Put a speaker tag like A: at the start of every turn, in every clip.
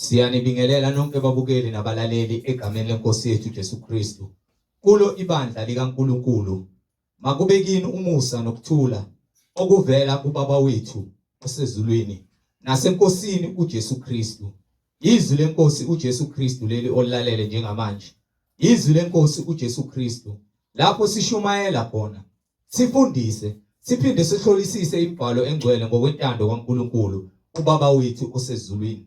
A: Siyanibingelela nonke babukeli nabalaleli egameni lenkosi yethu Jesu Kristu. Kulo ibandla likaNkuluNkulu makube kini umusa nokuthula okuvela kuBaba wethu osezulwini naseNkosini uJesu Kristu. Izwi lenkosi uJesu Kristu leli olilalele njengamanje. Izwi lenkosi uJesu Kristu lapho sishumayela khona sifundise siphinde sihlolisise imibhalo engcwele ngokwentando kaNkuluNkulu uBaba wethu osezulwini.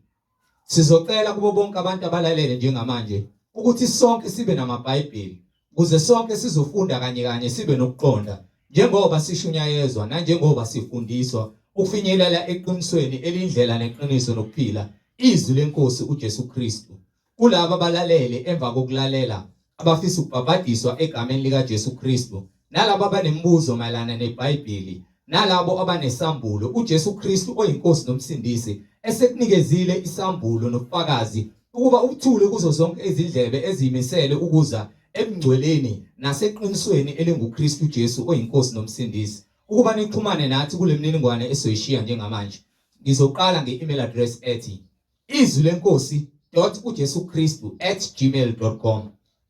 A: Sizocela kubo bonke abantu abalalele njengamanje ukuthi sonke sibe namaBhayibheli ukuze sonke sizofunda kanye kanye sibe nokuqonda njengoba sishunyayezwa nanjengoba sifundiswa ukufinyelela eqinisweni elindlela neqiniso nokuphila izwi lenkosi uJesu Kristu. Kulabo abalalele emva kokulalela abafisa ukubhabhadiswa egameni likaJesu Kristu nalabo abanemibuzo mayelana neBhayibheli nalabo abanesambulo uJesu Kristu oyiNkosi noMsindisi esekunikezile isambulo nobufakazi ukuba ubuthule kuzo zonke izindlebe eziyimisele ukuza ebungcweleni naseqinisweni elinguKristu Jesu oyiNkosi noMsindisi ukuba nixhumane nathi kule mininingwane esoyishiya njengamanje. Ngizoqala nge-email address ethi izwi lenkosi dot uJesu Kristu at gmail dot com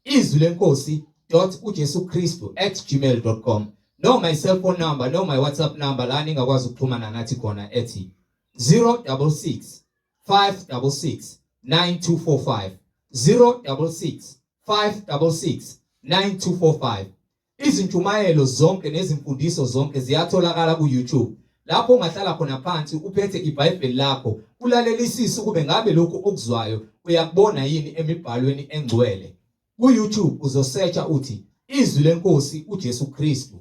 A: izwi lenkosi dot uJesu Kristu at gmail dot com noma i-cellphone number noma i-WhatsApp number la ningakwazi ukuxhumana nathi khona ethi 066 566 9245 066 566 9245. Izintshumayelo zonke nezimfundiso zonke ziyatholakala ku-YouTube lapho ungahlala khona phansi uphethe iBhayibheli lakho ulalelisise ukube ngabe lokhu okuzwayo uyakubona yini emibhalweni engcwele. Ku-YouTube uzosearcha uthi Izwi leNkosi uJesu Kristu.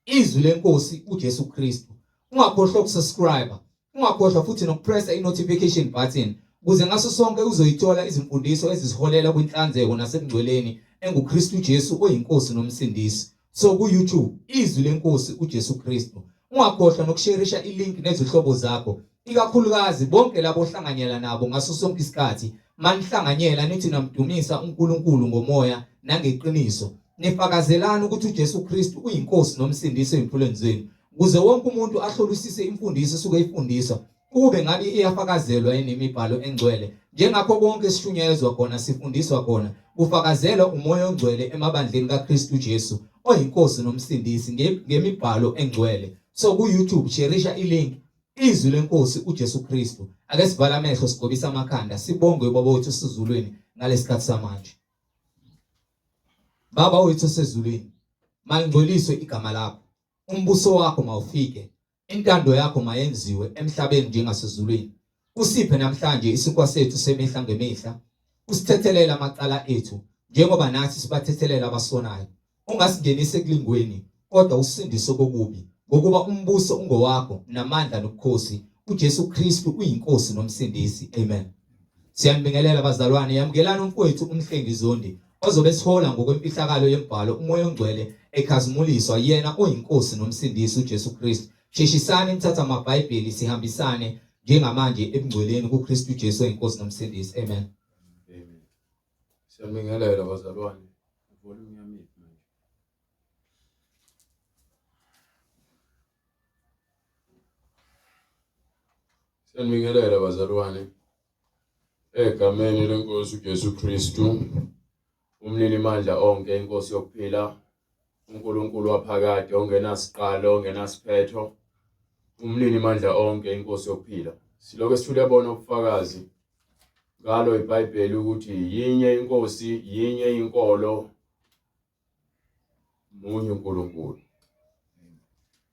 A: Izwi leNkosi uJesu Kristu. Ungakhohlwa ukusubscribe. Ungakhohlwa futhi nokupressa i-notification button ukuze ngaso sonke uzoyithola izimfundiso ezisiholela kwinhlanzeko nasebungcweleni enguKristu Jesu oyiNkosi noMsindisi. So ku-YouTube Izwi leNkosi uJesu Kristu. Ungakhohlwa nokusherisha ilink nezihlobo zakho ikakhulukazi bonke labo ohlanganyela nabo ngaso sonke isikhathi manihlanganyela nithi namdumisa uNkulunkulu ngomoya nangeqiniso nifakazelana ukuthi uJesu Kristu uyiNkosi noMsindisi ezimpilweni zenu ukuze wonke umuntu ahlolisise imfundiso esuke ifundiswa kube ngabe iyafakazelwa yini imibhalo engcwele njengakho konke esishunyayezwa khona sifundiswa khona kufakazelwa umoya ongcwele emabandleni kaKristu Jesu oyiNkosi noMsindisi ngemibhalo engcwele. So ku YouTube sherisha ilink izwi lenkosi uJesu Kristu. Ake sivale amehlo sigobise amakhanda sibonge ubaba wethu osezulwini ngalesikhathi samanje. Baba wethu osezulwini, malingcweliswe igama lakho. Umbuso wakho mawufike. Intando yakho mayenziwe emhlabeni njengasezulwini. Usiphe namhlanje isinkwa sethu semihla ngemihla. Usithethelele amacala ethu njengoba nathi sibathethelela abasonayo. Ungasingenisi ekulingweni, kodwa usindise kokubi, ngokuba umbuso ungowakho namandla nobukhosi. UJesu Kristu uyiNkosi noMsindisi. Amen. Siyanibingelela bazalwane, yamukelani umfowethu uMhlengi Zondi ozobe esihola ngokwemfihlakalo yembhalo uMoya oNgcwele ekhazimuliswa yena oyiNkosi noMsindisi uJesu Kristu. Sheshisani nithatha amaBhayibheli sihambisane njengamanje ebungcweleni kuKristu Jesu oyiNkosi noMsindisi. Amen.
B: Amen. Siyabingelela bazalwane. Volume yami iphi manje? Siyanibingelela bazalwane egameni lenkosi uJesu Kristu umninimandla onke inkosi yokuphila uNkulunkulu waphakade ongenasiqalo ongenasiphetho umninimandla onke inkosi yokuphila silokho sithule bona ubufakazi ngalo iBhayibheli ukuthi yinye inkosi yinye inkolo Munye uNkulunkulu.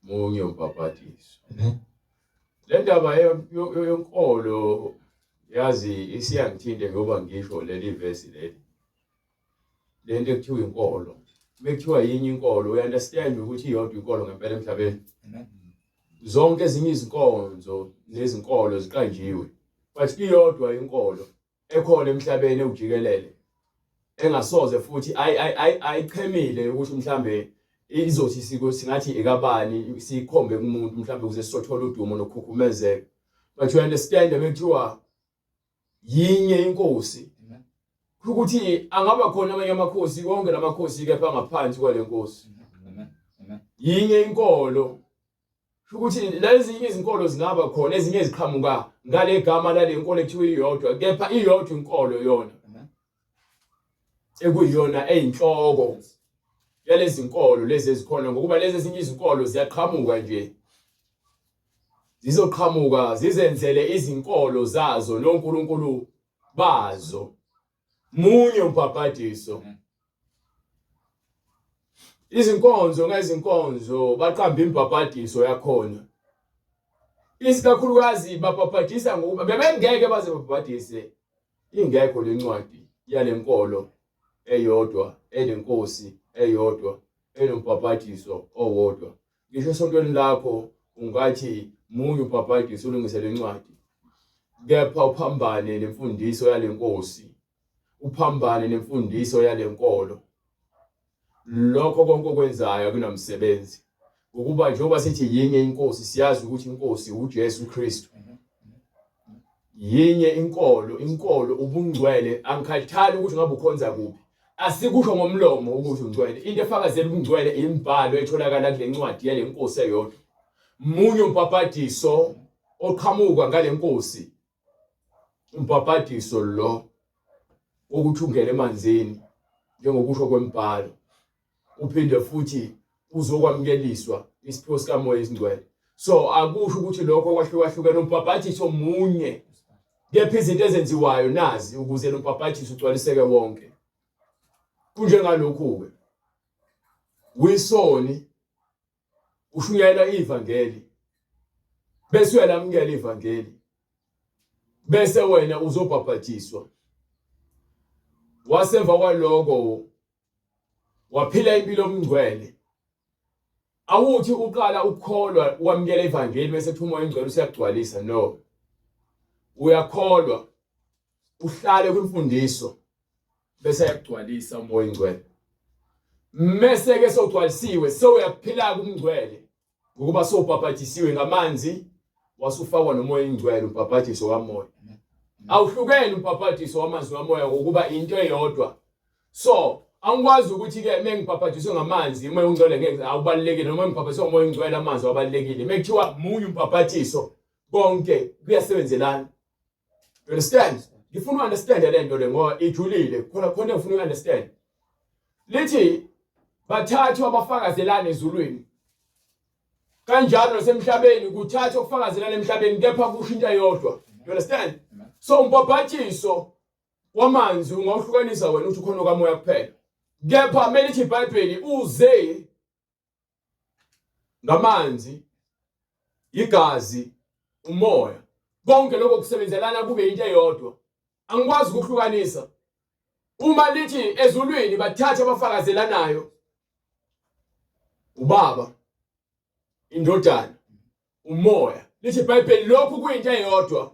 B: Munye umbhabhadiso. Le ndaba yenkolo yazi isiyangithinta ngoba ngisho leli vesi leli. Lento ekuthiwa inkolo. Mekuthiwa yinye inkolo, uya understand ukuthi iyodwa inkolo ngempela emhlabeni. Zonke ezinye izinkonzo nezinkolo ziqanjiwe. But iyodwa inkolo. ekhona emhlabeni ewujikelele engasoze futhi ayichemile ukuthi mhlambe izothi siko singathi ekabani sikhombe kumuntu mhlambe ukuze sizothola udumo nokukhukhumezeka but you understand bekuthiwa yinye inkosi ukuthi angaba khona amanye amakhosi konke lamakhosi kepha ngaphansi kwale nkosi yinye inkolo. Ukuthi lezi izinkolo zingaba khona ezinye eziqhamuka ngale gama lale nkolo ekuthiwa iyodwa, kepha iyodwa inkolo yona ekuyiyona eyinhloko yalezi nkolo lezi ezikhona, ngokuba lezi ezinye izinkolo ziyaqhamuka nje, zizoqhamuka zizenzele izinkolo zazo nonkulunkulu bazo. Munye umbhabhadiso. Izinkonzo ngezinkonzo baqamba imbhabhadiso yakhona. Isikakhulukazi babhabhadisa ngokuba bebengeke baze babhabhadise ingekho lencwadi yalenkolo eyodwa enenkosi eyodwa enombhabhadiso owodwa. Ngisho esontweni lakho ungathi munye ubhabhadiso ulungise lencwadi, kepha uphambane nemfundiso yalenkosi, uphambane nemfundiso yalenkolo. Lokho konke okwenzayo akunamsebenzi, ngokuba njengoba sithi yinye inkosi, siyazi ukuthi inkosi uJesu Kristu. Yinye inkolo, inkolo ubungcwele, angikhathali ukuthi ngabe ukhonza kuphi. Asikusho ngomlomo ukuthi ungcwele. Into efakazela ubungcwele imibhalo etholakala kule ncwadi yale nkosi eyodwa. Munye umbhabhadiso oqhamuka ngale nkosi. Umbhabhadiso lo wokuthi ungene emanzini njengokusho kwemibhalo. Uphinde futhi uzokwamukeliswa isiphiwo sikaMoya esiNgcwele. So akusho ukuthi lokho kwahlukahlukene, umbhabhathiso munye. Kepha izinto ezenziwayo nazi ukuze lo mbhabhathiso ugcwaliseke wonke. Kunjengalokhu-ke. Wisoni ushunyayelwa ivangeli bese uyalamukela ivangeli bese wena uzobhabhathiswa. Wasemva kwaloko waphila impilo omngcwele. Awuthi uqala ukukholwa wamukela ivangeli bese kuthi uMoya oNgcwele usiyakugcwalisa. No, uyakholwa uhlale kwimfundiso bese ayakugcwalisa uMoya oNgcwele. Mese ke sowugcwalisiwe, sewuyaphila kumngcwele ngokuba sowubhabhadisiwe ngamanzi wasufakwa noMoya oNgcwele, umbhabhadiso kaMoya. Awuhlukene umbhabhadiso wamanzi nomoya ngokuba into eyodwa. So angikwazi ukuthi ke mengibhabhadiswe ngamanzi uMoya oNgcwele ngeke awubalulekile, noma ngibhabhadiswe ngoMoya oNgcwele amanzi awabalulekile. Mekuthiwa munye umbhabhadiso konke kuyasebenzelana. You understand? Ngifuna u-understand le nto le ngoba ijulile, khona khona ngifuna u-understand. Lithi bathathu abafakazelana ezulwini, kanjalo nasemhlabeni kuthathwa ukufakazelana emhlabeni, kepha kusho into eyodwa. You understand? So umbhabhathiso wamanzi ungawuhlukanisa wena uthi ukhona kamoya kuphela, kepha kumele ithi iBhayibheli uze ngamanzi, igazi, umoya, konke lokho kusebenzelana kube into eyodwa. Angikwazi ukuhlukanisa. Uma lithi ezulwini bathatha abafakazelanayo, ubaba, indodana, umoya, lithi iBhayibheli lokhu kuyinto eyodwa.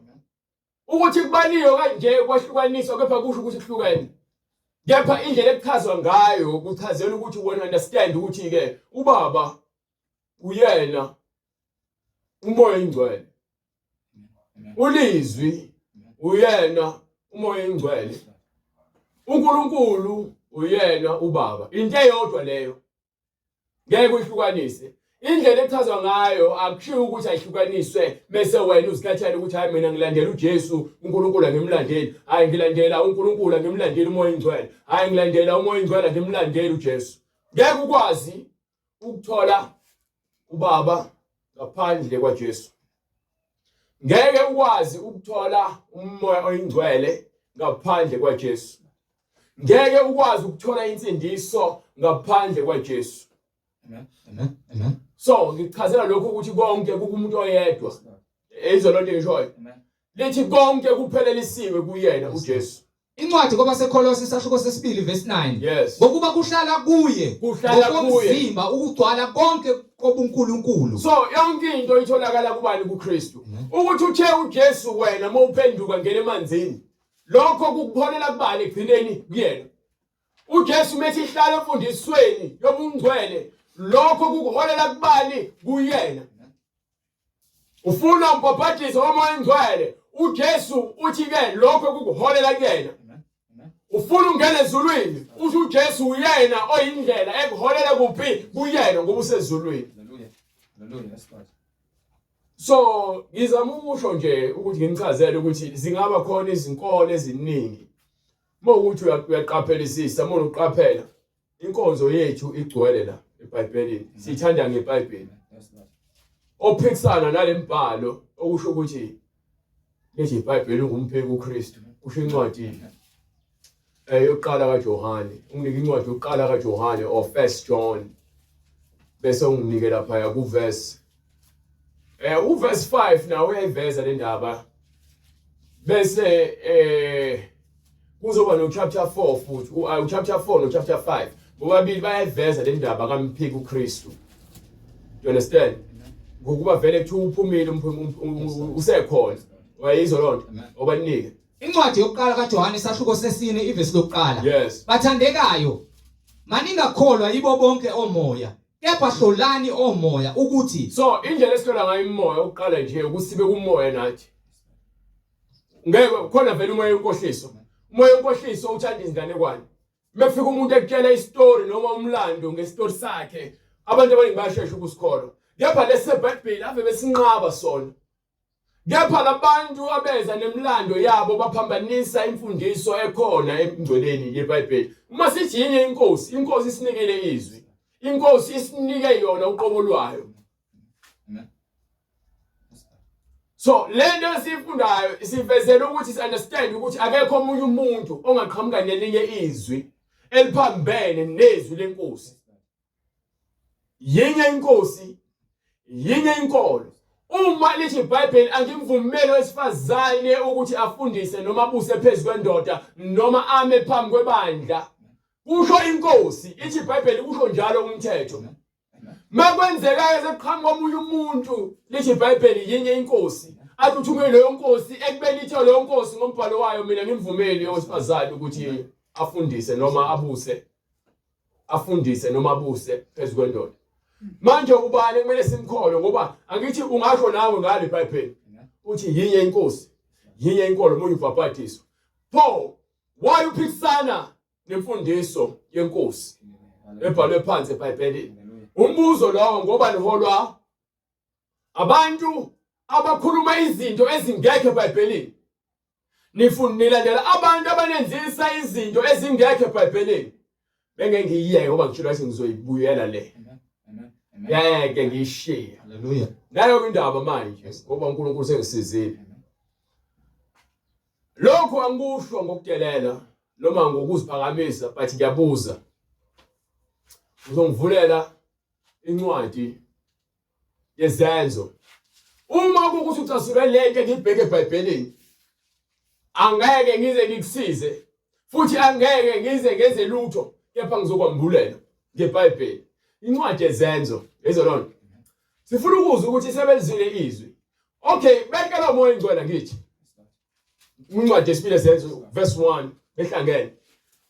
B: Ukuthi kubaliwe kanje kwahlukaniswa, kepha kusho ukuthi kuhlukene. Kepha indlela ekuchazwa ngayo kuchazela ukuthi wena understand ukuthi ke ubaba uyena uMoya oNgcwele, ulizwi uyena uMoya oNgcwele, uNkulunkulu uyena ubaba. Into eyodwa leyo, ngeke uyihlukanise. Indlela echazwa ngayo akushiwo ukuthi ayihlukaniswe bese wena uzikhethela ukuthi hayi mina ngilandela uJesu, uNkulunkulu angimlandeli, hayi ngilandela uNkulunkulu angimlandeli uMoya oNgcwele, hayi ngilandela uMoya oNgcwele angimlandeli uJesu. Ngeke ukwazi ukuthola ubaba ngaphandle kwaJesu. Ngeke ukwazi ukuthola uMoya oNgcwele ngaphandle kwaJesu. Ngeke ukwazi ukuthola insindiso ngaphandle kwaJesu.
A: Amen. Amen. Amen.
B: So ngichazela lokho ukuthi konke kukumuntu oyedwa. Eyizwa lonto engishoyo. Lithi konke kuphelelisiwe kuyena uJesu.
A: Incwadi kwabaseKolose isahluko sesibili verse 9.
B: Yes.
A: Ngokuba kuhlala kuye
B: Kuhlala kuye.
A: ngokomzimba ukugcwala konke kobuNkulunkulu.
B: So yonke into itholakala kubani? KuKristu. Ukuthi uthe uJesu wena mawuphenduka ngene emanzini, lokho kukuholela kubani ekugcineni? Kuyena. UJesu methi hlala emfundisweni yobungcwele, lokho kukuholela kubani? Kuyena. Ufuna umbhabhadiso woMoya oNgcwele, uJesu uthi ke lokho kukuholela kuyena. Ufuna ungena ezulwini, uthi uJesu uyena oyindlela ekuholela kuphi? Kuyena, ngoba usezulwini.
A: Hallelujah. Hallelujah. Yes, Lord.
B: So ngizama ukusho nje ukuthi nginichazele ukuthi zingaba khona izinkolo eziningi. Uma ukuthi uyaqaphelisisa, uma uqaphela inkonzo yethu igcwele la eBhayibhelini. Sithanda ngeBhayibheli. Ophikisana nalembhalo okusho ukuthi lithi iBhayibheli ungumpheki uKristu, kusho incwadi yokuqala kaJohane. Unginike incwadi yokuqala kaJohane or First John. Bese unginike lapha ku verse uverse 5 nawo uyayiveza le ndaba. Bese kuzoba no chapter 4 futhi, u chapter 4 no chapter 5. Bobabili bayayiveza le ndaba kamphiki uKristu. You understand? Ngokuba vele kuthiwa uphumile usekhona. Wayizwa lonto obanike.
A: Incwadi yokuqala kaJohane isahluko sesine ivesi lokuqala.
B: Yes.
A: Bathandekayo, maningakholwa yibo bonke omoya, kepha hlolani omoya ukuthi
B: So indlela esihlola ngayo imimoya ukuqala nje ukusibe kumoya nathi. Ngeke khona vele umoya wenkohliso. Umoya wenkohliso uthanda izinganekwane. Mefika umuntu ekutshela isitori noma umlando ngesitori sakhe, abantu abaningi bayashesha ukusikholwa. Kepha leseBhayibheli ave besinqaba sona. Kepha labantu abeza nemlando yabo baphambanisa imfundiso ekhona emngcweleni yeBhayibheli. Uma sithi yinye inkosi, inkosi isinikile izwi. Inkosi isinike yona uqobo lwayo. So lento esiyifundayo isivezela ukuthi si understand ukuthi akekho omunye umuntu ongaqhamuka nelinye izwi eliphambene nezwi lenkosi. Yinye inkosi, yinye inkolo. Uma lithi iBhayibheli angimvumeli wesifazane ukuthi afundise noma abuse phezu kwendoda noma ame phambi kwebandla. Kusho inkosi, ithi iBhayibheli kusho njalo umthetho. Makwenzeka-ke sekuqhamuka omunye umuntu lithi iBhayibheli yinye inkosi athi uthumele leyo nkosi ekubeni ithe leyo nkosi ngombhalo wayo mina ngimvumeli owesifazane ukuthi afundise noma abuse afundise noma abuse phezu kwendoda. Manje ubani kumele simkholwe ngoba angithi ungasho nawe ngale iBhayibheli uthi yinye inkosi yinye inkolo munye ubhabhadiso. Pho why uphikisana nemfundiso yenkosi ebhalwe phansi eBhayibhelini? Umbuzo lowo ngoba niholwa abantu abakhuluma izinto ezingekho eBhayibhelini. Nifuna nilandela abantu abanenzisa izinto ezingekho eBhayibhelini. Bengeke ngiyiyeke ngoba ngitshela ukuthi ngizoyibuyela le. Ngeke ngiyishiye.
A: Hallelujah.
B: Nayo indaba manje ngoba uNkulunkulu sengisizile. Lokhu angikusho ngokudelela noma ngokuziphakamisa but ngiyabuza. Uzongivulela incwadi yezenzo. Uma kukuthi ucasulwe lento engiyibheke eBhayibhelini, angeke ngize ngikusize futhi angeke ngize ngenze lutho kepha ngizokwambulela ngeBhayibheli. Incwadi yezenzo yezolona. Sifuna ukuzwa ukuthi sebelizwile izwi. Okay, beke lo moya ingcwele ngithi. Incwadi yesibili yezenzo verse 1 behlangene.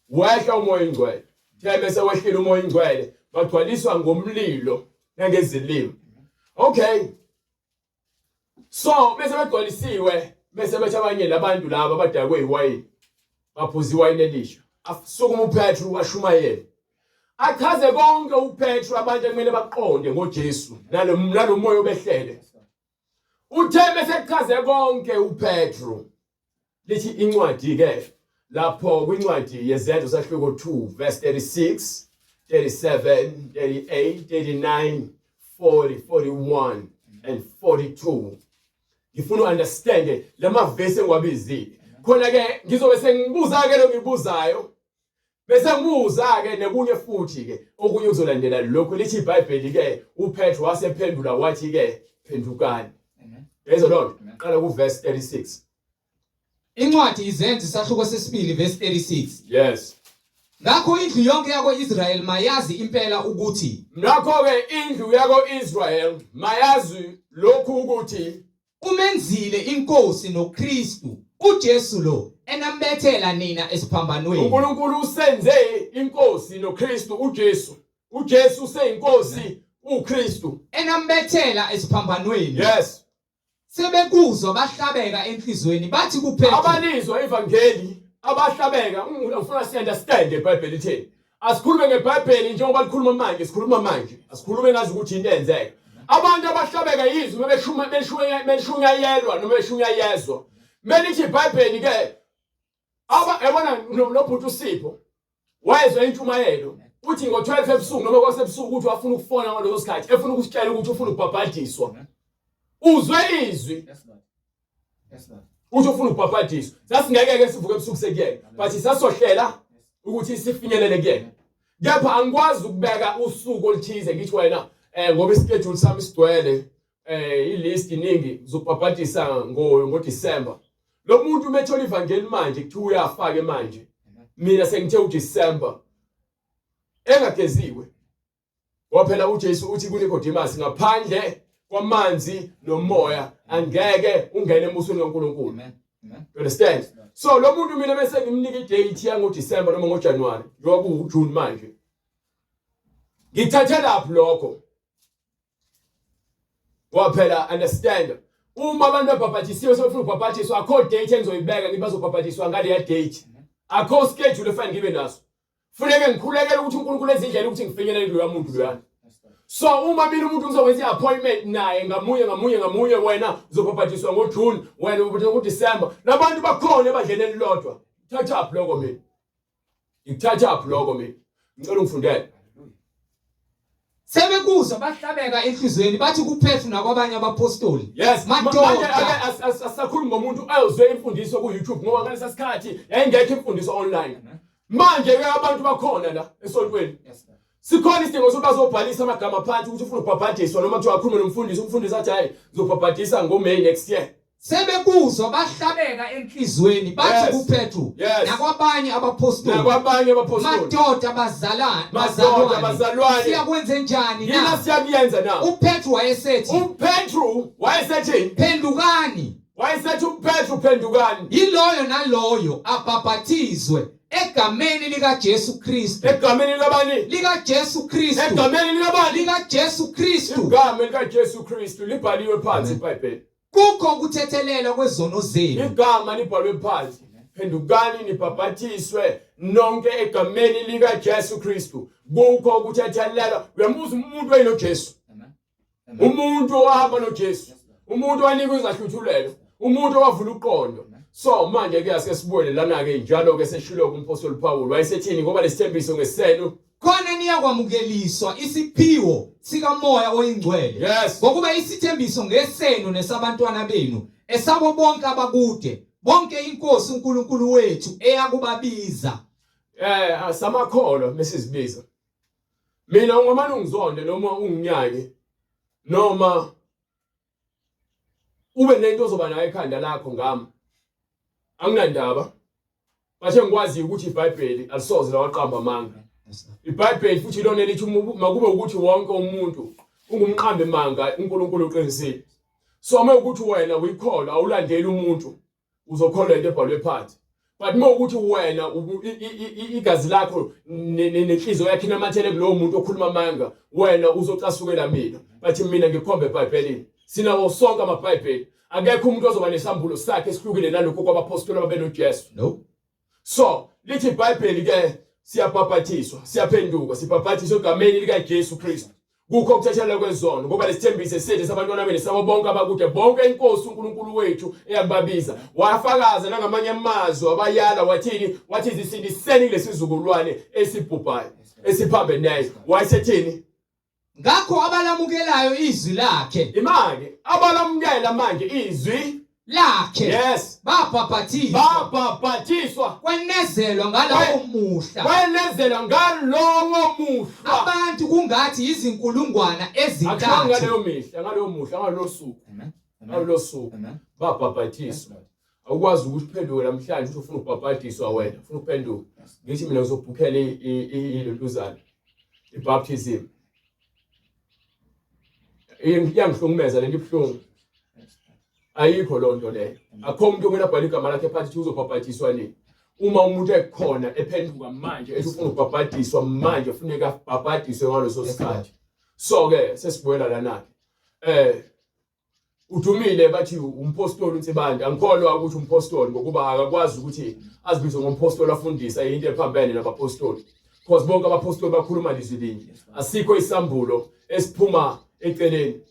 B: Wehla umoya ingcwele. Theme bese wehlile umoya ingcwele bagcwaliswa ngomlilo nangezilimi. Okay. So bese begcwalisiwe bese bethi abanye labantu laba abadakwe iwayini baphuza iwayini elisha. Asukuma uPetru ashumayele. Achaze konke uPetru abantu ekumele baqonde ngoJesu nalo nalomoya obehlele. Uthe bese kuchaze konke uPetru lithi incwadi ke lapho kwincwadi yezenzo sahluko 2 verse 36 37 38 39 40 41 and 42. Ngifuna uunderstand lamavesi engiwabizile. Khona ke ngizobe sengibuza ke lo ngibuzayo bese ngibuza ke nekunye futhi ke okunye kuzolandela lokho. Lithi iBhayibheli ke uPetru wasephendula wathi ke phendukani. Yezwa lonto qala ku verse 36.
A: Incwadi izenzo isahluko sesibili verse 36.
B: Yes.
A: Ngakho indlu yonke yakwa-Israyeli mayazi impela ukuthi
B: Ngakho ke indlu yakwa-Israyeli mayazi lokhu ukuthi
A: umenzile inkosi noKristu uJesu lo enambethela nina esiphambanweni.
B: uNkulunkulu usenze inkosi noKristu uJesu. uJesu useyinkosi uKristu.
A: Enambethela esiphambanweni.
B: Yes.
A: Sebekuzwa bahlabeka enhlizweni bathi kuPetru
B: Abalizwa ivangeli abahlabeka ngifuna si understand iBhayibheli litheni. Asikhulume ngeBhayibheli njengoba likhuluma manje, sikhuluma manje. Asikhulume ngazi ukuthi into eyenzeka. Abantu abahlabeka yizwi bebeshuma beshunyayelwa noma beshunyayezwa. Melithi iBhayibheli ke aba yabona nobhuti uSipho wayezwa intshumayelo uthi ngo-12 ebusuku noma kwasebusuku ukuthi wafuna ukufona ngaleso sikhathi efuna ukusitshela ukuthi ufuna ukubhabhadiswa uzwe izwi uthi ufuna ukubhabhadiswa sasingeke-ke sivuke ebusuku sekuyena but sasohlela ukuthi sifinyelele kuyena kepha angikwazi ukubeka usuku oluthize ngithi wena um ngoba ischedule sami sigcwele eh ilist iningi zokubhabhadisa ngo ngoDecember lo muntu uma ethola ivangeli manje kuthiwa uyafake manje mina sengithe uDecember engageziwe ngoba phela uJesu uthi kuNicodemus ngaphandle kwamanzi nomoya angeke ungene embusweni kaNkulunkulu You understand? So lo muntu mina bese ngimnika idate yangoDecember noma ngoJanuary njengoba kuwuJune manje. Ngithathe lapho lokho. Ngoba phela understand uma abantu bebhabhatisiwe sebefuna ukubhabhatiswa akho date engizoyibeka ngithi bazobhabhatiswa ngaleya date. Akho schedule efanele ngibe naso. Funeke ngikhulekele ukuthi uNkulunkulu enze indlela ukuthi ngifinyelele kuloya muntu loyana. So uma mina umuntu ngizokwenza i-appointment naye ngamunye ngamunye ngamunye wena uzobhabhatiswa ngoJune wena ubhabhatiswa ngoDecember nabantu bakhona ebandleni elilodwa. Thatha up lokho mina. Ngikuthatha phi lokho mina? Ngicela ungifundele.
A: Sebekuzwa bahlabeka enhlizweni bathi kuPetru nakwabanye abapostoli.
B: Yes, madoda asakhulumi ngomuntu ayozwe imfundiso ku YouTube ngoba ngalesa sikhathi yayingekho imfundiso online. Manje ke abantu bakhona la esontweni. Sikhona isidingo sokuthi bazobhalisa amagama phansi ukuthi ufuna ukubhabhadiswa noma kuthiwa akhulume nomfundisi umfundisi athi hayi ngizobhabhadisa ngoMay next year.
A: Sebekuzwa bahlabeka enhlizweni bathi kuPetru nakwabanye abaphostoli
B: nakwabanye abaphostoli
A: madoda bazalwane
B: madoda bazalwane
A: siyakwenze njani
B: na yini siyakuyenza na
A: uPetru wayesethi
B: uPetru wayesethi
A: phendukani
B: wayesethi uPetru phendukani
A: yiloyo naloyo abhabhathizwe egameni likaJesu Kristu
B: egameni likabani
A: likaJesu Kristu
B: egameni likabani
A: likaJesu Kristu
B: igama likaJesu Kristu libhaliwe phansi eBhayibheli
A: Kukho ukuthethelelwa kwezono zenu.
B: Igama libhalwe phansi. Phendukani nibhabhathiswe nonke egameni likaJesu Kristu. Kukho ukuthethelelwa. Uyamuzwa umuntu oyinoJesu. Umuntu owahamba noJesu. Umuntu owanikwa izahluthulelo. Umuntu owavula uqondo. So manje ke asike sibuyele lana ke njalo ke seshilo kumpostoli Paul wayesethini ngoba lesithembiso ngesenu
A: khona niyakwamukeliswa isiphiwo sikaMoya oyiNgcwele
B: yes.
A: Ngokuba isithembiso ngesenu nesabantwana benu esabo bonke abakude bonke inkosi uNkulunkulu wethu eyakubabiza.
B: Eh asamakholwa mesizibiza. Mina ungamane ungizonde noma unginyanye noma ube nento ozoba nayo ekhanda lakho ngami anginandaba bathe ngikwazi ukuthi iBhayibheli alisoze lawaqamba amanga iBhayibheli futhi ilona elithi makube ukuthi wonke umuntu ungumqambi manga uNkulunkulu uqinisile so uma ukuthi wena uyikholwa awulandeli umuntu uzokholwa into ebhalwe phansi but uma ukuthi wena igazi lakho nenhliziyo yakho inamathele kulowo muntu okhuluma amanga wena uzocasukela mina but mina ngikhombe eBhayibhelini sinawo sonke amaBhayibheli akekho umuntu ozoba nesambulo sakhe esihlukile nalokho kwabaphostoli ababenoJesu
A: no
B: so lithi iBhayibheli ke siyabhabhathiswa siyaphenduka sibhabhathiswa egameni likaJesu Kristu kukho ukuthethelelwa kwezono ngoba lesithembiso esethu sabantwana benu sabo bonke abakude bonke inkosi uNkulunkulu wethu eyakubabiza wafakaza nangamanye amazwi abayala wathini wathi zisindiseni kulesizukulwane esibhubhayo esiphambeneyo wayesethini
A: Ngakho abalamukelayo izwi lakhe.
B: Imake abalamukela manje izwi
A: lakhe.
B: Yes.
A: Babhabhathiswa.
B: Babhabhathiswa.
A: Kwenezelwa ngalowo muhla.
B: Kwenezelwa ngalowo muhla.
A: Abantu kungathi izinkulungwana ezintathu.
B: Akusho ngaleyo mihla, ngalowo muhla, ngalolo suku. Ngalolo suku. Babhabhathiswa. Awukwazi ukuthi uphenduke namhlanje uthi ufuna ukubhabhadiswa wena, ufuna ukuphenduka. Ngithi mina ngizobhukhela ilentuzana. Ibaptism. Iyangihlukumeza lento ibuhlungu. Ayikho loo nto leyo. Akho umuntu okumele abhale igama lakhe phansi ukuthi uzobhabhadiswa nini. Uma umuntu ekhona ephenduka manje ethi ufuna ukubhabhadiswa manje funeka abhabhadiswe ngaleso sikhathi. So ke sesibuyela lana ke. Eh udumile bathi umpostoli uNsibande angikholwa ukuthi umpostoli ngokuba akakwazi ukuthi azibize ngompostoli afundisa into ephambene nabapostoli because bonke abapostoli bakhuluma lizwi linye asikho isambulo esiphuma eceleni.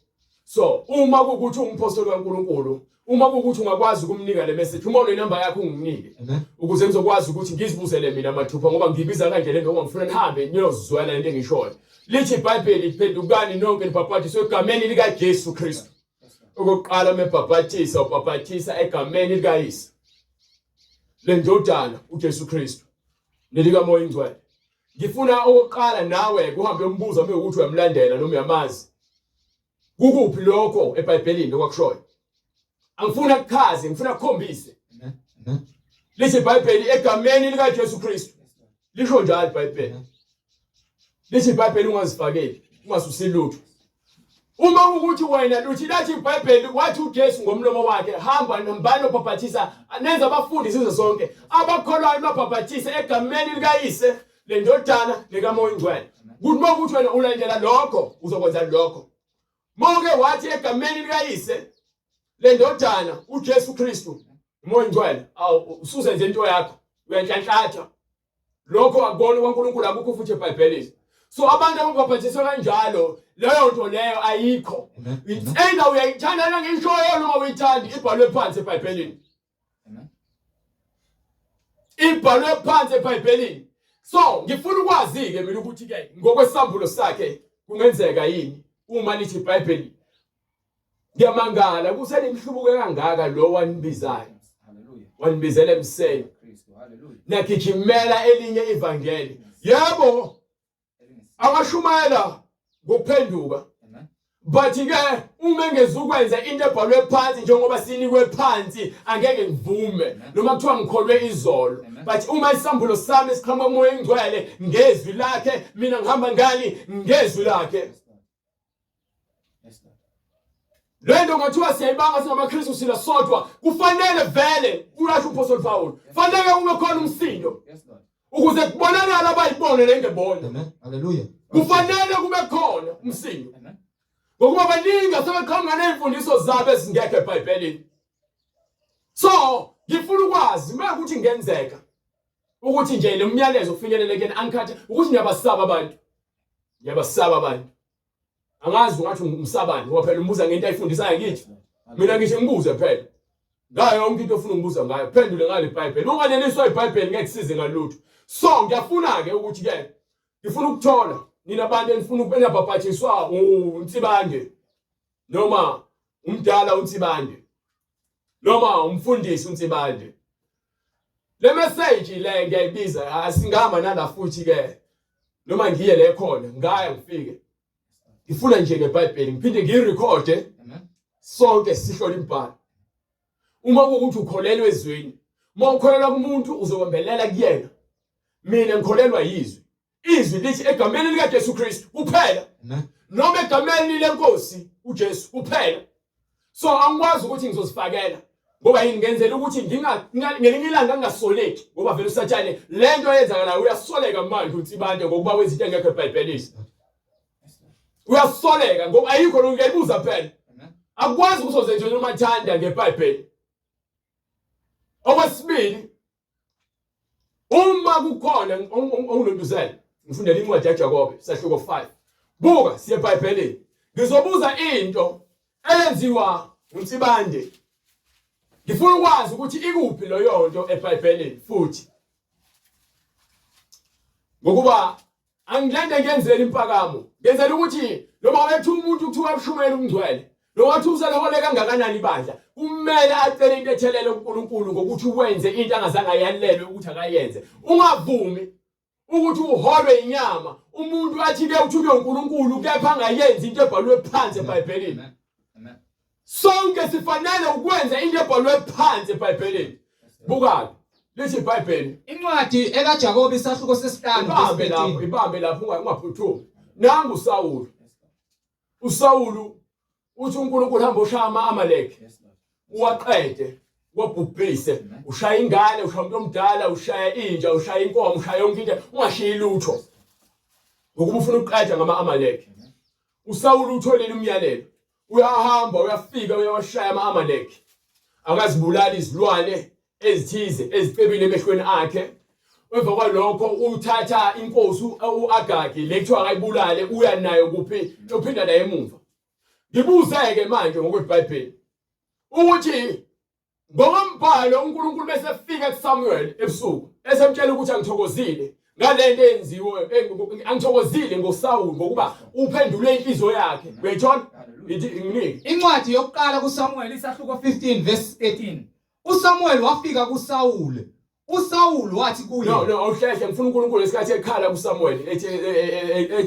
B: So uma kukuthi ungumphostoli kaNkuluNkulu, uma kukuthi ungakwazi ukumnika le message, uma unenamba yakho unginike ukuze ngizokwazi ukuthi ngizibuzele mina mathupha ngoba ngibiza kanje lento ngoba ngifuna nihambe niyozizwela lento engishoyo. Lithi iBhayibheli phendukani nonke nibhabhatiswe egameni likaJesu Kristu. Okokuqala mebhabhathisa ubhabhathisa egameni likaYise lendodana uJesu Kristu nelikaMoya Ingcwele. Ngifuna okokuqala nawe kuhambe umbuzo uma ukuthi uyamlandela noma uyamazi. Kukuphi lokho eBhayibhelini lokwakushoyo? Angifuna kuchaze, ngifuna kukhombise. Lithi iBhayibheli egameni likaJesu Kristu. Lisho njalo iBhayibheli. Lithi iBhayibheli ungazifakeli, ungasusi lutho. Uma ukuthi wena luthi lathi iBhayibheli wathi uJesu ngomlomo wakhe hamba nambani obhabhathisa nenza abafundi izizwe zonke abakholwayo babhabhathise egameni likaYise lendodana likaMoya Ingcwele. Kuthi uma ukuthi wena ulandela lokho uzokwenza lokho. Mawuke wathi egameni likaYise lendodana uJesu Kristu uMoya Ingcwele awu usuzenze into yakho uyanhlanhlatha. Lokho akubona kwaNkulunkulu akukho futhi eBhayibhelini. So abantu ababhabhathiswa kanjalo leyo nto leyo ayikho. It's either uyayithanda lena ngishoyo noma uyithandi ibhalwe phansi eBhayibhelini. Ibhalwe phansi eBhayibhelini. So ngifuna ukwazi ke mina ukuthi ke ngokwesambulo sakhe kungenzeka yini uma lithi iBhayibheli Ngiyamangala kusenimhlubuke kangaka lo wanibizayo. Wanibizela emseni. Nagijimela elinye ivangeli. Yebo. Awashumayela ngokuphenduka. But ke uma engezukwenza into ebhalwe phansi njengoba sinikwe phansi angeke ngivume noma kuthiwa ngikholwe izolo but uma isambulo sami siqhamuka kumoya engcwele ngezwi lakhe mina ngihamba ngani ngezwi lakhe Le nto ngathiwa siyayibanga singamaKristu sina sodwa kufanele vele uyasho uMphostoli Paul fanele kube khona umsindo ukuze kubonakale abayibone lengebona.
A: Amen. Hallelujah.
B: Kufanele kube khona umsindo ngokuba baningi asebeqhamuka nezimfundiso zabo ezingekho eBhayibhelini. So ngifuna ukwazi uma ukuthi ngenzeka ukuthi nje lo myalezo ufinyelele kuyena angikhathi ukuthi ngiyabasaba abantu. Ngiyabasaba abantu. Angazi ungathi umsabani ngoba phela umbuza ngento ayifundisayo ngithi. Mina ngisho ngibuze phela. Ngayo yonke into ofuna ungibuza ngayo, phendule ngale iBhayibheli. Unganeliswa iBhayibheli ngeke kusize ngalutho. So ngiyafuna ke ukuthi ke ngifuna ukuthola nina bantu enifuna ukunabhabhathiswa uNsibande noma umdala uNsibande noma umfundisi uNsibande. Le message le ngiyayibiza asingama nala futhi ke noma ngiye le khona ngaya ngifike ngifuna nje ngeBhayibheli ngiphinde ngiyirekhode sonke sihlole imibhalo uma kuwukuthi ukholelwa ezweni uma ukholelwa kumuntu uzobambelela kuyena mina ngikholelwa yizwi Izwi lithi egameni likaJesu Kristu kuphela. Noma egameni lenkosi uJesu kuphela. So angikwazi ukuthi ngizozifakela ngoba yini ngenzela ukuthi nginga ngelinye ilanga ngingasoleki ngoba vele usathane lento eyenzakalayo uyasoleka manje uNsibande ngokuba wenza into engekho eBhayibhelini. Uyasoleka ngoba ayikho lo ngiyayibuza phela. Akukwazi ukuzozenza umathanda ngeBhayibheli. Okwesibili Uma kukhona ongilonduzela, ngifundela incwadi yaJakobe sahluko 5. Buka siye eBhayibhelini. Ngizobuza into eyenziwa uNsibande. Ngifuna ukwazi ukuthi ikuphi leyo nto eBhayibhelini futhi. Ngokuba Angilende ngenzela impakamo. Ngenzela ukuthi noma wethu umuntu kuthiwa ushumayela umngcwele, noma wathi uselehole kangakanani ibandla, kumele acele into ethelele kuNkulunkulu ngokuthi wenze into angazange ayalelwe ukuthi akayenze. Ungavumi ukuthi uholwe inyama umuntu athi ke uthunywe uNkulunkulu kepha angayenzi into ebhalwe phansi eBhayibhelini. Sonke sifanele ukwenza into ebhalwe phansi eBhayibhelini. Buka lithi iBhayibheli.
A: Incwadi ekaJakobe isahluko sesihlanu
B: Ibambe lapho, ibambe lapho ungaphuthumi. Nangu uSawulu. USawulu uthi uNkulunkulu hamba ushaya ama-Amaleki. Uwaqede, uwabhubhise. Ushaya ingane, ushaya umuntu omdala, ushaya inja, ushaya inkomo, ushaya yonke into, ungashiyi lutho. Ngokuba ufuna ukuqeda ngama-Amaleki. USawulu utholile umyalelo. Uyahamba uyafika uyawashaya ama-Amaleki. Akazibulali izilwane ezithize ezicebile emehlweni akhe. Emva kwalokho uthatha inkosi u-Agagi le kuthiwa akayibulale uya nayo kuphi uphinda naye emuva. Ngibuze-ke manje ngokweBhayibheli ukuthi ngokombhalo uNkulunkulu bese efika kuSamuel ebusuku esemtshela ukuthi angithokozile ngalento eyenziwe angithokozile ngoSawuli ngokuba uphendule inhliziyo yakhe. Uyayithola? Ithi nginike.
A: Incwadi yokuqala kuSamuel isahluko 15 verse 13. USamuel wafika kuSawule. USawulu wathi kuye,
B: No, no, awuhlehle ngifuna uNkulunkulu esikhathi ekhala kuSamuel ethi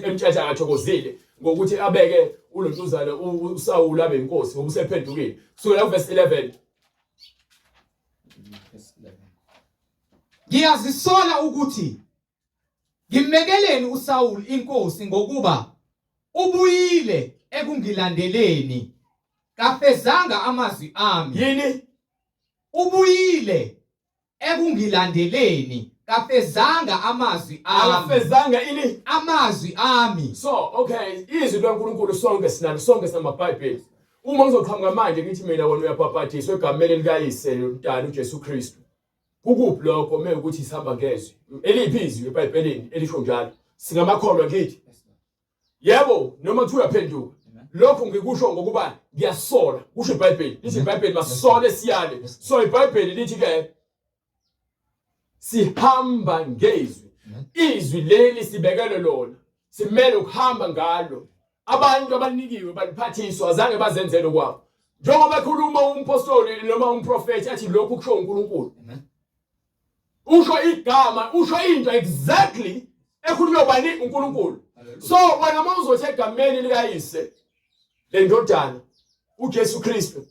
B: emtshela akathokozile ngokuthi abeke ulontuzana uSawulu abe inkosi ngoba usephendukile. Kusukela kuverse 11.
A: Ngiyazisola ukuthi ngimbekeleni uSawulu inkosi ngokuba ubuyile ekungilandeleni kafezanga amazwi ami.
B: Yini?
A: Ubuyile ekungilandeleni kafezanga amazwi ami.
B: Akafezanga ini?
A: Amazwi ami.
B: So, okay, izwi likaNkulunkulu sonke sinalo, sonke sinamaBhayibheli. Uma ngizoqhamuka manje ngithi mina wena uyabhabhadiswa egameni likaYise lomntana uJesu Kristu. Kukuphi lokho uma ukuthi sihamba ngezwi? Eliphi izwi eBhayibhelini elisho njalo? Singamakholwa ngithi. Yebo, noma kuthiwa uyaphenduka. Lokhu ngikusho ngokuba ngiyasola, kusho iBhayibheli. Lithi iBhayibheli masisole siyale. So iBhayibheli lithi ke sihamba ngezwi. Izwi leli sibekelwe lona. Simele ukuhamba ngalo. Abantu abanikiwe baliphathiswa azange bazenzele kwabo. Njengoba ekhuluma umpostoli noma umprofethi athi lokhu kusho uNkulunkulu. Usho igama, usho into exactly ekhulunywa bani uNkulunkulu. So wena uma uzothi egameni likayise lendodana uJesu Kristu